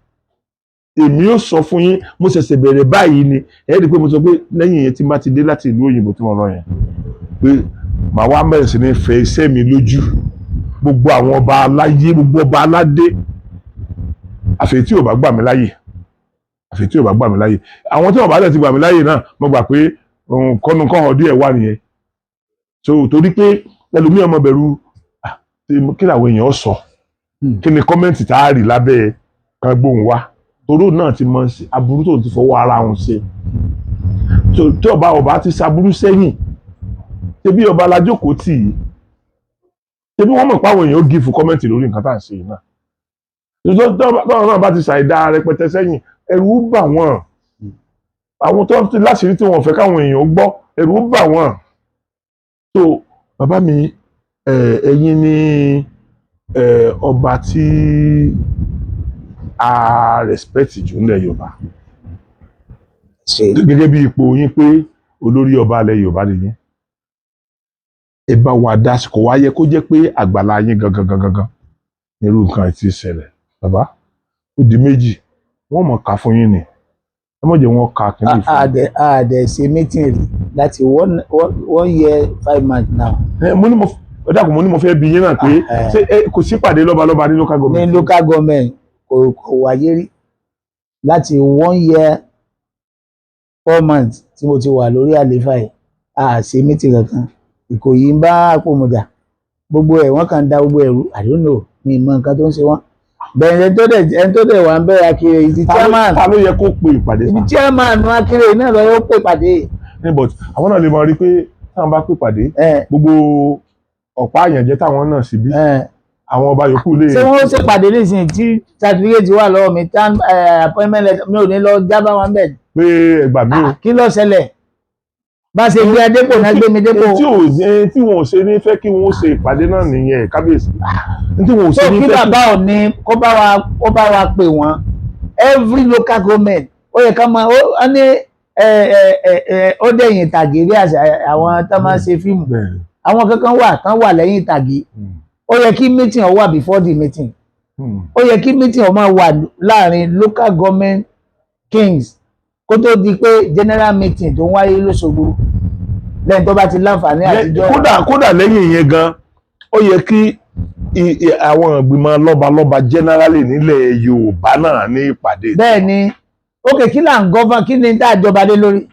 Èmi ò sọ fún yín, mo ṣẹ̀ṣẹ̀ bẹ̀rẹ̀ báyìí ni. Ẹ rí i pé mo sọ pé lẹ́yìn yẹn, tí n bá ti dé láti ìlú òyìnbó tí mo lọ yẹn, pé màá wá bẹ̀rẹ̀ sí ní fẹ́ iṣẹ́ mi lójú gbogbo àwọn ọba aláyé, gbogbo ọba aládé, àfi tí ò bá gbà mí láyè, àfi tí ò bá gbà mí láyè. Àwọn tí ò bá dẹ̀ ti gbà mí láyè náà, mo gbà pé kọ́nu kọ́hàn díẹ̀ wà nìyẹn. So torí pé ẹlòmíì ọmọ bẹ̀rù, ah, kí làwọn èèyàn sọ, kí ni comment tá a rí lábẹ́ kan gbóhùn wá, toró náà ti mọ aburú tó ti fọwọ́ ara òun ṣe. Tí ọba ti ṣaburú sẹ́yìn, ṣebí ọba alájókòó tì í, ṣebí wọ́n mọ̀ pé àwọn èèyàn ó give comment lórí nǹkan tá à ń ṣe yìí náà. Tọ́wọ́n náà bá ti ṣàìdá rẹpẹtẹ sẹ́yìn, ẹ̀rù bà wọ́n. Àwọn tó ti láṣìírí tí wọ́n fẹ́ káwọn èèyàn gbọ́, ẹ̀rù bà wọ́n. So bàbá mi, ẹ̀yin ni ọba tí a respect jù nílẹ̀ Yorùbá, ṣe gẹ́gẹ́ bí ipò yín pé olórí ọba ilẹ̀ Yorùbá nìyẹn. Ẹ bá wa dá sí. Kò wá yẹ kó jẹ́ pé àgbàlá yín gangan gangan gangan nírú nǹkan tí ń ṣẹlẹ̀. Bàbá, ó di méjì, wọ́n mọ̀ ká fún yín ni. Ẹ má jẹ́ wọn ka kínní fún A dẹ̀ ṣe meeting rí láti 1 year 5 months now. Ẹ, mo ní mo ẹ dákun, mo ní mo fẹ́ bi yín náà pé Ah, eh. ṣé kò sí ìpàdé lọ́balọ́ba ní local Ní government? local government kò wáyé rí láti 1 year 4 months tí mo ti wà lórí àlééfà yìí. A ṣe meeting kankan. Ìkòyí ń bá Àpòmùjà, gbogbo ẹ̀ wọ́n kàn ń da gbogbo ẹ̀rú. I don't know, mi ì mọ nǹkan tó ń ṣe wọ́n bẹ́ẹ̀. Ẹni tó dẹ̀ wà ń bẹ̀rẹ̀ Akire is the chairman. Ta ló yẹ kó pe ìpàdé Ibi sá? Chairman Akire náà lọ yóò pè pàdé. Ní, but àwọn náà lè mọ rí pé táwọn bá pè pàdé, ẹ gbogbo ọ̀pá àyànjẹ táwọn náà síbí, ẹ àwọn ọba yòókù lè. Ṣé wọ́n ṣèpàdé nísìnyí tí certificate wà lọ́wọ́ mi tán, appointment letter mi, ò ní lọ jábá wọn bẹ́ẹ̀? Pé ẹgbà mí o. Kí ló ṣẹlẹ̀? Bá ṣe gbé adépò náà gbé mi dépò. Tí wọn ò ṣe ní fẹ́ kí wọ́n ṣe ìpàdé náà nìyẹn, kábíyèsí, tí wọn ò So ṣe ní kí fẹ́ kí bàbá ò ní kó bá wa pè wọ́n. Every local government, ó yẹ ká máa ó ní ẹ ẹ ẹ ẹ ó dẹ̀yìn ìtàgé bí àṣà àwọn tó máa ń ṣe fíìmù. Àwọn kankan wà tán wà lẹ́yìn ìtàgé. Ó yẹ kí meeting ó wà before the meeting. Ó yẹ kí meeting ó máa wà láàrin local government kings kó tó di pé general meeting tó ń wáyé lóṣogbo, lẹ́yìn tó bá ti láǹfààní àtijọ́. Kódà lẹ́yìn ìyẹn gan, ó yẹ kí àwọn ìgbìmọ̀ lọ́balọ́ba generally nílẹ̀ Yorùbá náà ní ìpàdé. Bẹ́ẹ̀ ni. Ókè, kí là ń govern? Kí ni tá a jọba lé lórí?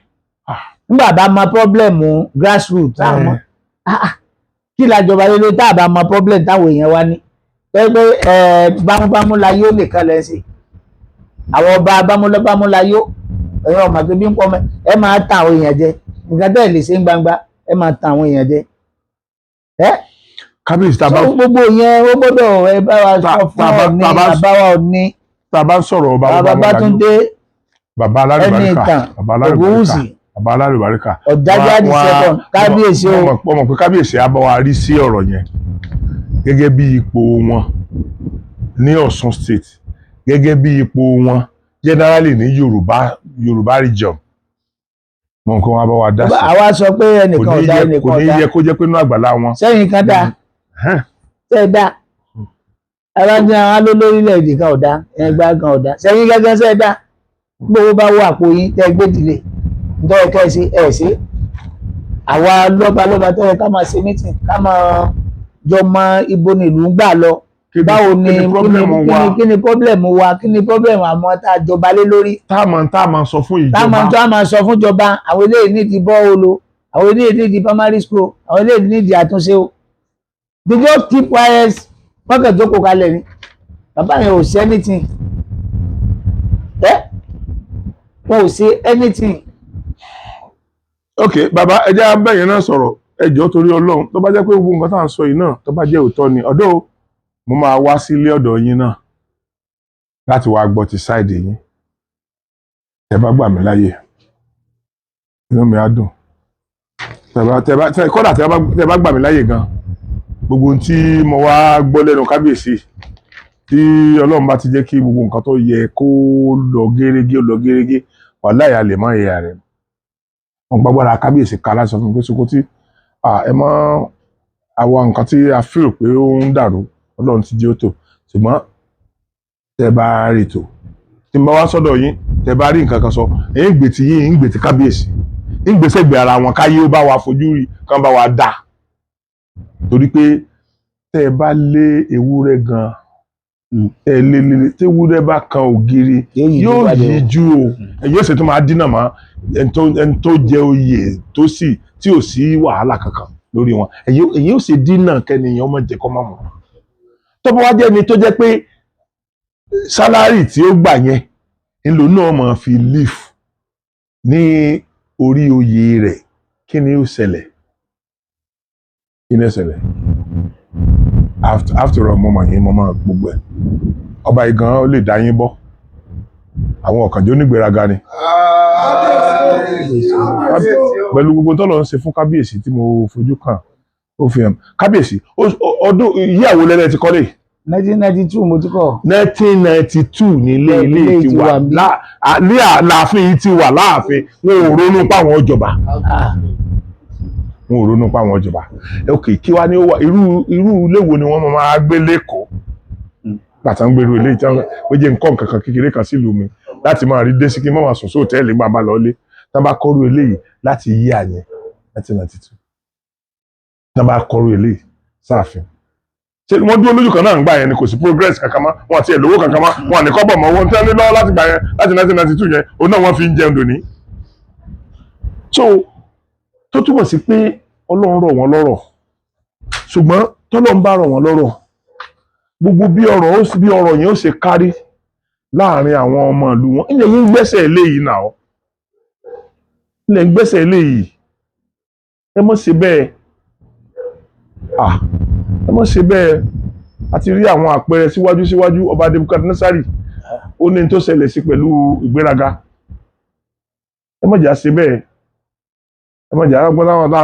Nígbà bá mọ problem grassroots tá a mọ. Ah, ah. Kí la jọba lé lórí tá a bá mọ problem táwọn èèyàn wa ní? Pé pé bámúbámú la yóò nìkan lẹ́ sí àwọn ọba bámúbámú la yó. Ẹ̀yin ọmọ tó bí ń pọ́ mọ́, ẹ máa ta àwọn èèyàn jẹ. Nǹkan tẹ́ ẹ̀ lè ṣe ń gbangba, ẹ máa ta àwọn èèyàn jẹ ẹ. Kábíyèsí, tá a bá So gbogbo yẹn, ó gbọ́dọ̀ ẹ bá wa sọ fún Ọọ̀ni, bàbá wa Ọọ̀ni, tá a bá ń sọ̀rọ̀ ọba bàbá Babátúndé, bàbá ẹni alárùbáríkà, ìtàn, bàbá alárùbáríkà, Ògúnwùsì, bàbá alárùbáríkà, Ọ̀jájá the second, kábíyèsí o. Wọ́n mọ̀ pé kábíyèsí á bá wa rí sí ọ̀rọ̀ yẹn gẹ́gẹ́ bí ipò wọn ní Ọ̀ṣun State, gẹ́gẹ́ bí ipò wọn generally ní Yorùbá region, mọ̀ nǹkan wọn á bá wa dá sí. Àwa sọ pé Kò ẹnìkan ní ọ̀dà, yẹ ẹnìkan kò ní ọ̀dà yẹ kó jẹ́ pé inú àgbàlá wọn. Sẹ́yìn kan dá tẹ́ ẹ dá ara ní àwọn alólórílẹ̀-èdè kan ọ̀dà, ẹgbẹ́ kan ọ̀dà, sẹ́yìn gẹ́gẹ́ sẹ́ ẹ dá. Gbogbo bá wọ àpò yín tẹ́ ẹ gbé dìde, nítorí ẹ kẹ́ ẹ ṣe ẹ ṣe. Àwa lọ́balọ́ba tó yẹ ká máa ṣe meeting, ká máa jọ mọ ibo ni ìlú ń gbà lọ. Báwo ni Kí ni problem wa? Kí ni problem wa? Kí ni problem àwọn tá a jọba lé lórí? Tá a máa sọ fún Tá a máa ìjọba. tó a máa sọ fún ìjọba, àwọn eléyìí nídìí borehole o, àwọn eléyìí nídìí primary school, àwọn eléyìí nídìí àtúnṣe o. They just keep quiet, wọ́n kàn jókòó kalẹ̀ ni. Bàbá yẹn ò ṣe anything, ẹ wọn ò ṣe anything. Ok, bàbá, ẹ jẹ́ abẹ́yẹn náà sọ̀rọ̀. Ẹ jọ̀ọ́, torí Ọlọ́run, tó bá jẹ́ pé gbogbo nǹkan tá à ń sọ yìí náà, tó bá jẹ́ òótọ́ ni, ọ̀dọ́ mo máa wá sílé ọ̀dọ̀ yín náà láti wá gbọ́ ti side yín. Tẹ́ bá gbà mí láyè, inú mi á dùn. Tẹ́ bá tẹ́ bá tẹ́ kódà tẹ́ bá gbà mí láyè gan, gbogbo ohun tí mo wá gbọ́ lẹ́nu kábíyèsí, tí Ọlọ́run bá ti jẹ́ kí gbogbo nǹkan tó yẹ kó lọ gérégé ó lọ gérégé, wàláhì a lè má ìyá rẹ̀ wọn gbàgbára kábíyèsí ká láti sọ fún mi pé Sokoti, ẹ mọ àwọn nǹkan tí a feel pé ó ń dàrú, Ọlọ́run ti jẹ́ ó tò. Ṣùgbọ́n tẹ́ bá rí tò, tí n bá wá sọ́dọ̀ yín, tẹ́ bá rí nǹkan kan sọ, ẹ̀ ń gbè tí yín, ń gbè tí kábíyèsí, ń gbè sẹ́gbẹ̀ẹ́ ara wọn, káyé ó bá wa fojú rí, kán bá wa dà. Torí pé tẹ́ ẹ bá lé ewúrẹ́ gan, tẹ́ ẹ lé lé, tí ewúrẹ́ bá kan ògiri, yóò yóò yíjú o. Yóò sì tún máa dínà mọ́ ẹni tó jẹ oyè tó sì tí ò sí wàhálà kankan lórí wọn. Èyí ò sì dínà kẹ́niyàn ọmọ jẹ́ kọ́ máa mọ̀. Tó bá wá jẹ́ ni tó jẹ́ pé salary tí ó gbà yẹn ńlò náà máa fi live ní orí oyè rẹ̀, kí ni ó ṣẹlẹ̀? Kí ni ó ṣẹlẹ̀? After all, mo mọ̀ yín, mo mọ̀ gbogbo ẹ̀. Ọba yìí gan ó lè dá yín bọ́. Àwọn ọ̀kànjọ́ onígbéraga ni. Pẹ̀lú gbogbo tó lọ ń ṣe fún kábíyèsí tí mo fojú kàn, ó fi hàn kábíyèsí. Ọdún ìyàwó lẹ́lẹ́ ti kọ́lé? 1992 mo ti kọ́. 1992 ní ilé Ilé ilé ti ti wà wà níbí. ní láàfin yìí ti wà láàfin. Wọn ò ronú páwọn ìjọba, wọn ò ronú páwọn ìjọba. Ok, kí wá ní ó wà? Irú ilé wo ni wọ́n máa gbé lẹ́kọ̀ọ́ bàtà ń gbèrú ilé ìtàn? Ó jẹ́ nǹkan kankan kékeré kan sílùú mi. Láti máa rí dé sí kí n má máa sùn sí hòtẹ́ẹ̀lì gbà bá lọ́lé. Tá bá kọ́rú eléyìí láti yí àyẹn 1992, tá bá kọ́rú eléyìí sáàfin, ṣé wọ́n dúró lójú kan náà ń gbà yẹn ni? Kò sí progress kankan mọ́, wọn àti ẹ̀lówó kankan mọ́, wọn ní kọ́bọ̀ mọ́. Wọn tẹ́lẹ̀ lọ́wọ́ láti gbà yẹn, láti 1992 yẹn, òun náà wọ́n fi ń jẹun dòní. So tó túmọ̀ sí pé Ọlọ́run rọ̀ wọ́n lọ́rọ̀, ṣùgbọ́n tọ́lọ́run bá rọ̀ wọ́n lọ́rọ̀, gbogbo bí ọ̀rọ̀ yẹn ó ṣe kárí láàrin àwọn ọmọ ìlú wọn, ilẹ̀ yìí ń gbẹ́sẹ̀ eléyìí náà, ilẹ̀ ń gbẹ́sẹ̀ eléyìí. Ẹ mọ̀ ṣe bẹ́ẹ̀, ah, ẹ mọ̀ ṣe bẹ́ẹ̀. A ti rí àwọn àpẹẹrẹ síwájú síwájú. Ọba Nebukadnesari, ó ní tó ṣẹlẹ̀ sí pẹ̀lú ìgbéraga. Ẹ mọ̀ jà ṣe bẹ́ẹ̀, ẹ mọ̀ jà.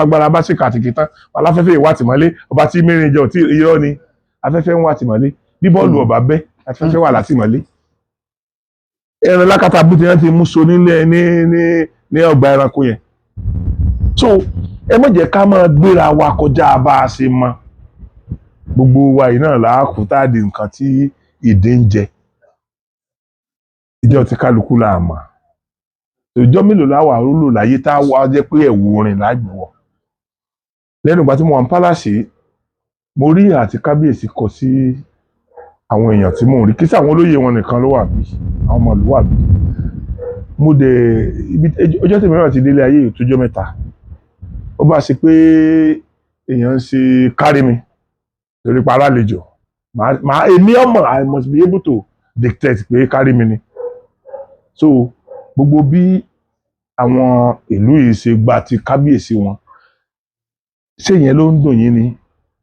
Agbára bá sì kàtìkì tán, aláfẹ́fẹ́ ìwà tìmọ́lé, ọba tí mẹ́rin jẹ ọtí, irọ́ ni. Afẹ́fẹ́ ń wà tìmọ́lé bí bọ́ọ̀lù ọba bẹ́, afẹ́fẹ́ wà látìmọ́lé. Ẹran lákàtà bùtì yẹn ti mú so nílẹ̀ ní ọgbà ẹranko yẹn. So ẹ má jẹ́ ká máa gbéra wa kọjá bá a ṣe mọ. Gbogbo wa yìí náà làákù tá a di nǹkan tí ìdè ń jẹ. Ìjọ tí kálukú là mà, ìjọ mélòó láwà lò láyé tá a wá jẹ́ pé ẹ̀wù orin lágbèwọ̀. Lẹ́nu ìgbà tí mo wà ní palace, mo rí àti kábíyèsí kọ sí àwọn èèyàn tí mò ń rí. Kí sí àwọn olóyè wọn nìkan ló wà bí, àwọn ọmọ ìlú wà bí. Mo dẹ̀ ibi ọjọ́ tèmi náà ti délé ayé ìtójọ́ mẹ́ta, ó bá ṣe pé èèyàn ń ṣe kárí mi torí pa alálejò màá èmi ọmọ, I must be able to dictate pé kárí mi ni. So gbogbo bí àwọn ìlú yìí ṣe gba ti kábíyèsí wọn, ṣé ìyẹn ló ń dùn yín ni,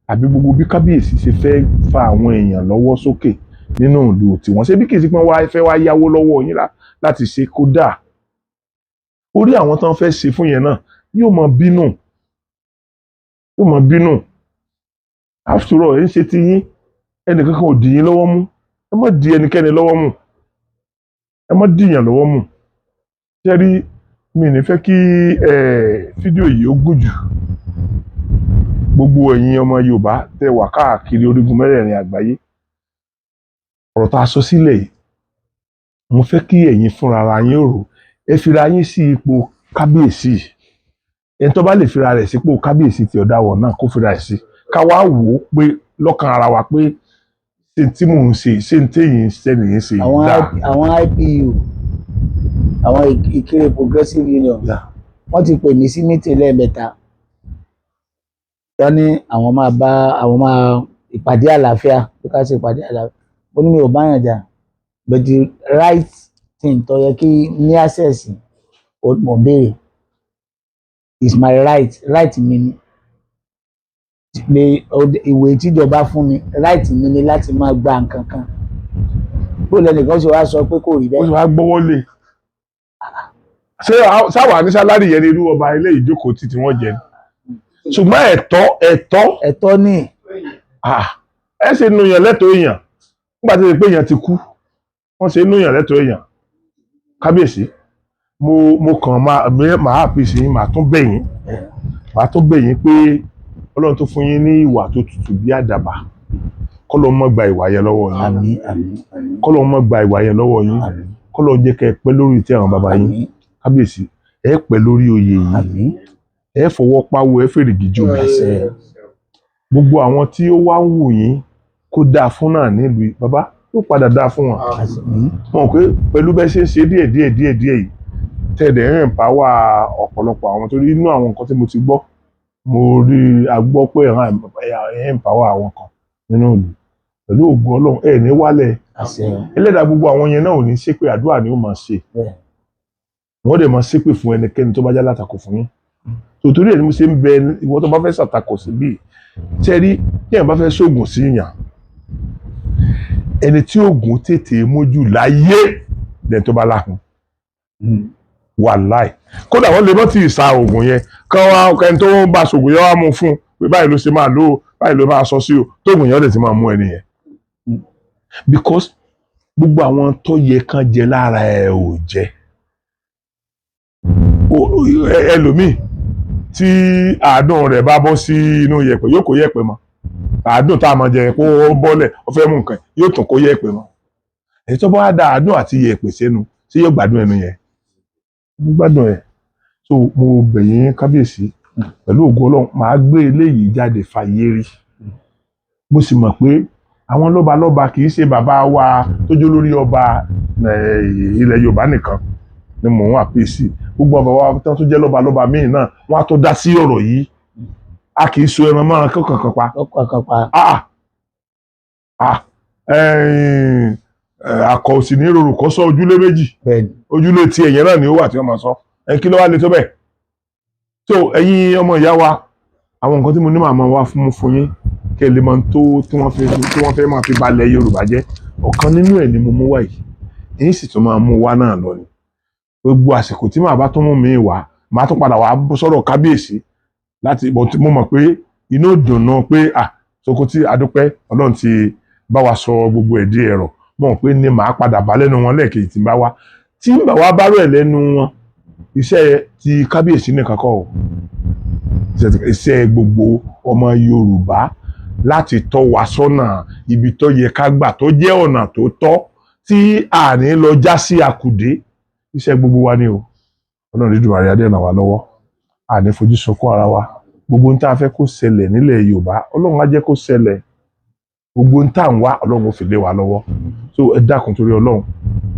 àbí gbogbo bí kábíyèsí ṣe fẹ́ fa àwọn èèyàn lọ́wọ́ sókè nínú ìlú tiwọn? Ṣé bí kì í sí pé wọ́n fẹ́ wá yáwó lọ́wọ́ yín láti ṣe kódà orí àwọn tó ń fẹ́ ṣe fún yẹn náà yóò mọ bínú, yóò mọ bínú. After all, ẹ̀ ń ṣe ti yín, ẹnìkan kan ò dì yín lọ́wọ́ mú. Ẹ má di ẹnikẹ́ni lọ́wọ́ mú, ẹ má dìyàn lọ́wọ́ mú. Ṣé rí mi ní fẹ́ kí fídíò yìí ó gùn jù. Gbogbo ẹ̀yin ọmọ Yorùbá tẹ́ wà káàkiri orígun mẹ́rẹ̀ẹ̀rin àgbáyé, ọ̀rọ̀ tá a sọ sílẹ̀ yìí, mo fẹ́ kí ẹ̀yin fúnra ara yín rò. Ẹ fira yín sí ipò kábíyèsí. Ẹni tó bá lè fira rẹ̀ sípò kábíyèsí tí ọ̀dàwọ̀ náà, kó fira ẹ̀ sí, ká wá wò ó pé lọ́kàn ara wa pé ṣé tí mò ń ṣe, ṣé téyìn sẹ́nìyìn ṣe àwọn dáa. Àwọn IPU, àwọn Ìkirè Progressive Union, wọ́n ti pè mí sí meeting lẹ́ẹ̀mẹ́ta. Wọ́n ní àwọn máa bá àwọn máa ìpàdé àlàáfíà, pé ká ṣe ìpàdé àlàáfíà. Mo ní mi ò bá yàn jà, but the right thing tó yẹ kí ní access ó mọ̀ béèrè is my right. Right mi ni pé ìwé tíjọba fún mi, right mi ni láti máa gba nǹkan kan. Bó lẹnìkan ṣe wá sọ pé kò rí Ó bẹ́ẹ̀? sì wá gbọ́wọ́ lé. Ṣé sáwà ní salary yẹn ní irú ọba ilé ìjókòó tí wọ́n jẹ ni? Ṣùgbọ́n ẹ̀tọ́, ẹ̀tọ́. Ẹ̀tọ́ ní. Ah, ẹ ṣe nu yàn lẹ́tọ̀ọ́ èèyàn nígbà tí ó ṣe pé èèyàn ti kú, wọ́n ṣe nu yàn lẹ́tọ̀ọ́ èèyàn. Kábíyèsí, mo kàn máa máa àpèsè yín, màá tún bẹ̀ yín, màá tún bẹ̀ yín pé Ọlọ́run tó fún yín ní ìwà tó tutù bí àdàbà, kọ́lọ́ mọ́ gba ìwà yẹn lọ́wọ́ yín. Àmín, àmín, àmín. Kọ́lọ́ mọ́ gba ìwà yẹn lọ́wọ́ yín. Àmín. Kọ́lọ́ jẹ́ kẹ́ ẹ pẹ́ lórí ìtẹ́ àwọn bàbá yín. Àmín. Kábíyèsí, ẹ pẹ́ lórí oyè yìí. Àmín. Ẹ fọwọ́ páwó, ẹ fèrègì jòbì. Àṣẹ. Gbogbo àwọn tí ó wá ń wù yín kó dáa fún náà nílùú yìí, bàbá yóò padà dáa fún wọn. Àmín. Mọ̀ pé pẹ̀lú bẹ́ẹ̀ ṣe ń ṣe díẹ̀ díẹ̀ díẹ̀ díẹ̀ yìí, tẹ̀dẹ̀ ń empower ọ̀pọ̀lọpọ̀ àwọn, torí inú àwọn nǹkan tí mo ti gbọ́, mo rí a gbọ́ pé ẹ̀ empower àwọn kan nínú ìlú. Pẹ̀lú ògùn Ọlọ́run, ẹ̀ ní wálẹ̀. Àṣẹ. Ẹlẹ́dàá gbogbo àwọn yẹn náà ò ní ṣépè, àdúrà ni ó máa ṣe. Wọ́n dẹ̀ máa ṣépè fún ẹnikẹ́ni tó bá já látakò fún yín. Tòtòrí ẹ̀ ni mo ṣe ń bẹ ìwọ tó bá fẹ́ ṣàtakò sí bíi ṣe rí. Tí èèyàn bá fẹ́ ṣoògùn sí yàn, ẹni tí oògùn tètè mójú láyé lẹ́ni tó bá láhùn. Wàláì, kódà wọ́n lè mọ́ tí ì sa oògùn yẹn kán wá, ẹni tó ń bá ṣoògùn yẹn wá mú fún un pé báyìí ló ṣe máa lò ó, báyìí ló máa sọ sí o, tóògùn yẹn ó lè ti máa mú ẹni yẹn, because gbogbo àwọn tó yẹ kán jẹ lára ẹ ò jẹ. Ẹlòmíì tí àádùn rẹ̀ bá bọ́ sí inú yẹ̀pẹ̀, yóò kó yẹ̀pẹ̀ mọ́. Àádùn tá a máa jẹ kó bọ́lẹ̀, ó fẹ́ mú nǹkan, yóò tún kó yẹ̀pẹ̀ mọ́. Èyí tó bá wá da àádùn àti yẹ̀pẹ̀ sẹ́nu. Ṣé yóò gbádùn ẹnu yẹn? Mo gbádùn ẹ̀. So mo bẹ̀ yín, kábíyèsí, pẹ̀lú ògo Ọlọ́run, màá gbé eléyìí jáde fàyè rí. Mo sì mọ̀ pé àwọn lọ́balọ́ba, kì í ṣe bàbá wa tó jó lórí ọba ilẹ̀ Yorùbá nìkan ni mò ń àpèsè. Gbogbo ọba wa tó jẹ́ lọ́balọ́ba míì náà, wọ́n á tó dá sí ọ̀rọ̀ yìí. A kì í so ẹran mọ́ra kankan kan pa. Lọ́kọ̀ kan pa. Ah ah, akọ òsì ní rorò kó sọ ojúlé méjì. Bẹ́ẹ̀ni. Ojúlé tí ẹ̀yẹ náà ni ó wà tí wọ́n máa sọ ẹ. Kí ló wá le tó bẹ́ẹ̀? So ẹ̀yin ọmọ ìyá wa, àwọn nǹkan tí mo ní màá máa wá fún yín kí ẹ lè mọ tó tí wọ́n fẹ́ máa fi balẹ̀ Yorùbá jẹ́. Ọ̀kan nínú ẹ̀ ni mo mú wá yìí, èyí sì tún máa mú wá náà lọ ni. Gbogbo àsìkò tí màá bá tún mú mi wá, màá tún padà wá sọ̀rọ̀ kábíyèsí láti mo mọ̀ pé inú ìdùnnú pé ah, Sokoti, adúpẹ́, Ọlọ́run ti bá wa sọ gbogbo ẹ̀ di ẹ̀rọ. Mo mọ̀ pé ní màá padà bá lẹ́nu wọn lẹ́ẹ̀kejì tí n bá wá, tí n bá wá bá rẹ̀ lẹ́nu wọn. Iṣẹ́ ti kábíyèsí nìkan kọ́ o, iṣẹ́ gbogbo ọmọ Yorùbá láti tọ́ wa sọ́nà ibi tó yẹ ká gbà, tó jẹ́ ọ̀nà tó tọ́ tí a ní lọ já sí akùdé. Iṣẹ́ gbogbo wa ni o. Ọlọ́run Dídùmarè adé ràn wá lọ́wọ́, a ní fojú sunkún ara wa. Gbogbo ohun tá a fẹ́ kó ṣẹlẹ̀ nílẹ̀ Yorùbá, Ọlọ́run á jẹ́ kó ṣẹlẹ̀. Gbogbo ohun tá à ń wá, Ọlọ́run ó fi lé wa lọ́wọ́. So ẹ dákun, torí Ọlọ́run,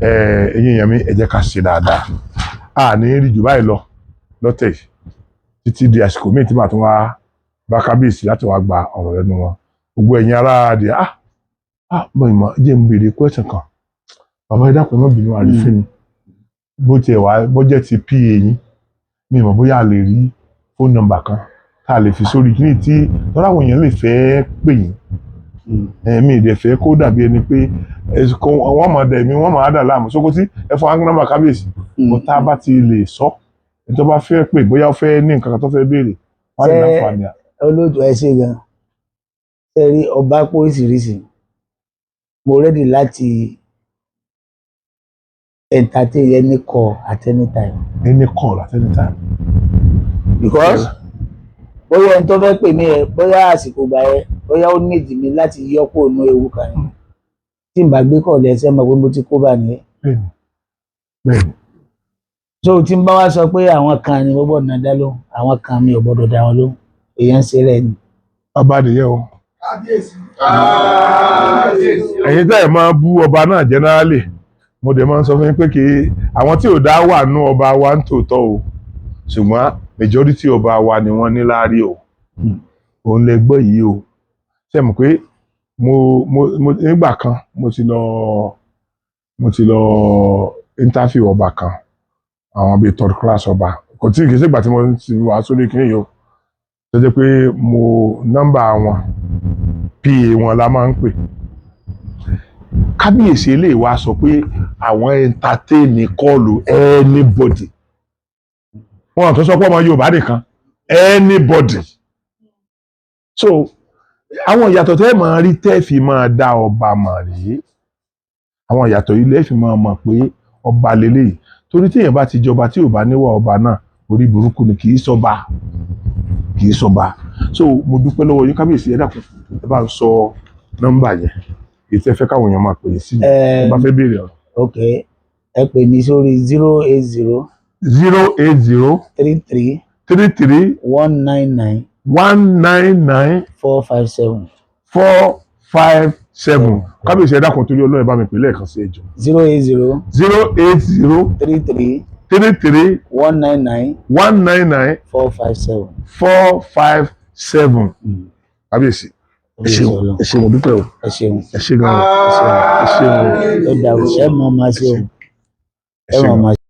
ẹ ẹ̀yin èèyàn mi, ẹ jẹ́ ká ṣe dáadáa. A ní rí jù báyìí lọ lọ́tẹ̀ yìí títí di àsìkò míì tí màá tún wá bá kábíyèsí láti wá gba ọ̀rọ̀ lẹ́nu wọn. Gbogbo ẹ̀yin ará adìẹ, ah, mo ìmọ̀ jẹ́ n béèrè question kan. Bàbá, ẹ dákun, ẹ má bínú, àrífín ni. Bó tiẹ̀ wá bó jẹ́ ti pa yín, mi mọ̀ bóyá a lè rí phone number kan tá a lè fi sórí kíní tí tọ́lá àwọn èèyàn lè fẹ́ pè yín. Ẹ̀mí ìdẹ̀ fẹ́ kó dàbí ẹni pé wọ́n máa dẹ̀ mí, wọ́n máa dà láàmú. Sókótí, ẹ fún wa nọ́mbà kábíyèsí mo. Tá a bá ti lè sọ, ẹni tó bá fẹ́ pè, bóyá ó fẹ́ ní nǹkan kan tó fẹ́ béèrè, wọ́n á lè láǹfààní. Olóòtú, ẹ ṣe gan. Ṣe rí, ọba pọ̀ oríṣiríṣi. Mo ready láti entertain any call at any time. Any call at any time. Because bóyá ẹni tó fẹ́ pè mí ẹ, bóyá àsìkò gbà ẹ, bóyá ó nídìí mi láti yọ kúrò ní ewu kan ni, tí n bá gbé call, ẹsẹ̀ mọ̀ pé mo ti kó bá nìyẹn. bẹ́ẹ̀ni bẹ́ẹ̀ni So tí n bá wá sọ pé àwọn kan ni mo gbọ́dọ̀ dá lóhùn, àwọn kan mi ò gbọ́dọ̀ dá wọn lóhùn, èèyàn ń ṣe rẹ̀ ni. Ọba nìyẹn o. Kábíyèsí. Kábíyèsí. Ẹ̀yin tẹ́ ẹ̀ máa bú ọba náà generally, mo dẹ̀ máa ń sọ fún yín pé kí àwọn tí ò dá wà nú ọba wa ń tòótọ́ o, ṣùgbọ́n majority ọba wa ni wọ́n ní láárí o. Òun lè gbọ́ yìí o. Ṣe mọ̀ pé mo nígbà kan mo ti lọ interview ọba kan, àwọn bíi third class ọba. Kò tí kì í ṣègbà tí mo ti wà sórí kìíní yìí o, tó jẹ́ pé mo nọ́mbà wọn, PA wọn la máa ń pè. Kábíyèsí eléyìí wá sọ pé àwọn entertain call anybody. Wọn tó sọ pé ọmọ Yorùbá nìkan, anybody. So àwọn ìyàtọ̀ tẹ́ máa rí, tẹ́ fi máa dá ọba mọ̀ rí, àwọn ìyàtọ̀ yìí lẹ́ fi máa mọ̀ pé ọba lélẹ́yìí. Torí tí èèyàn bá ti jọba tí ò bá níwà ọba náà, orí burúkú ni, kì í sọba, kì í sọba. So mo dúpẹ́ lọ́wọ́ yín, kábíyèsí. Ẹ dákun, ẹ bá ń sọ nọ́mbà yẹn, èyí tẹ́ fẹ́ káwọn èèyàn máa pè é sí ẹ bá fẹ́ béèrè ọ̀rọ̀. Ok, ẹ pè mí sórí 080 080 33 33 199 199 457. 457. Kábíyèsí, ẹ dákun, torí Ọlọ́run, ẹ bá mi pè lẹ́ẹ̀kan sí, ẹ jọ̀ọ́. 080 080 33 33 199 199 457. 457. Kábíyèsí, ẹ ṣeun, ẹ ṣeun, mo dúpẹ́ o. Ẹ ṣeun. Ẹ ṣe gan o, ẹ ṣeun o. Ẹ dàrú, ẹ mọ̀ máa ṣe o, Ẹ ẹ ṣe mọ̀ gan. máa ṣe.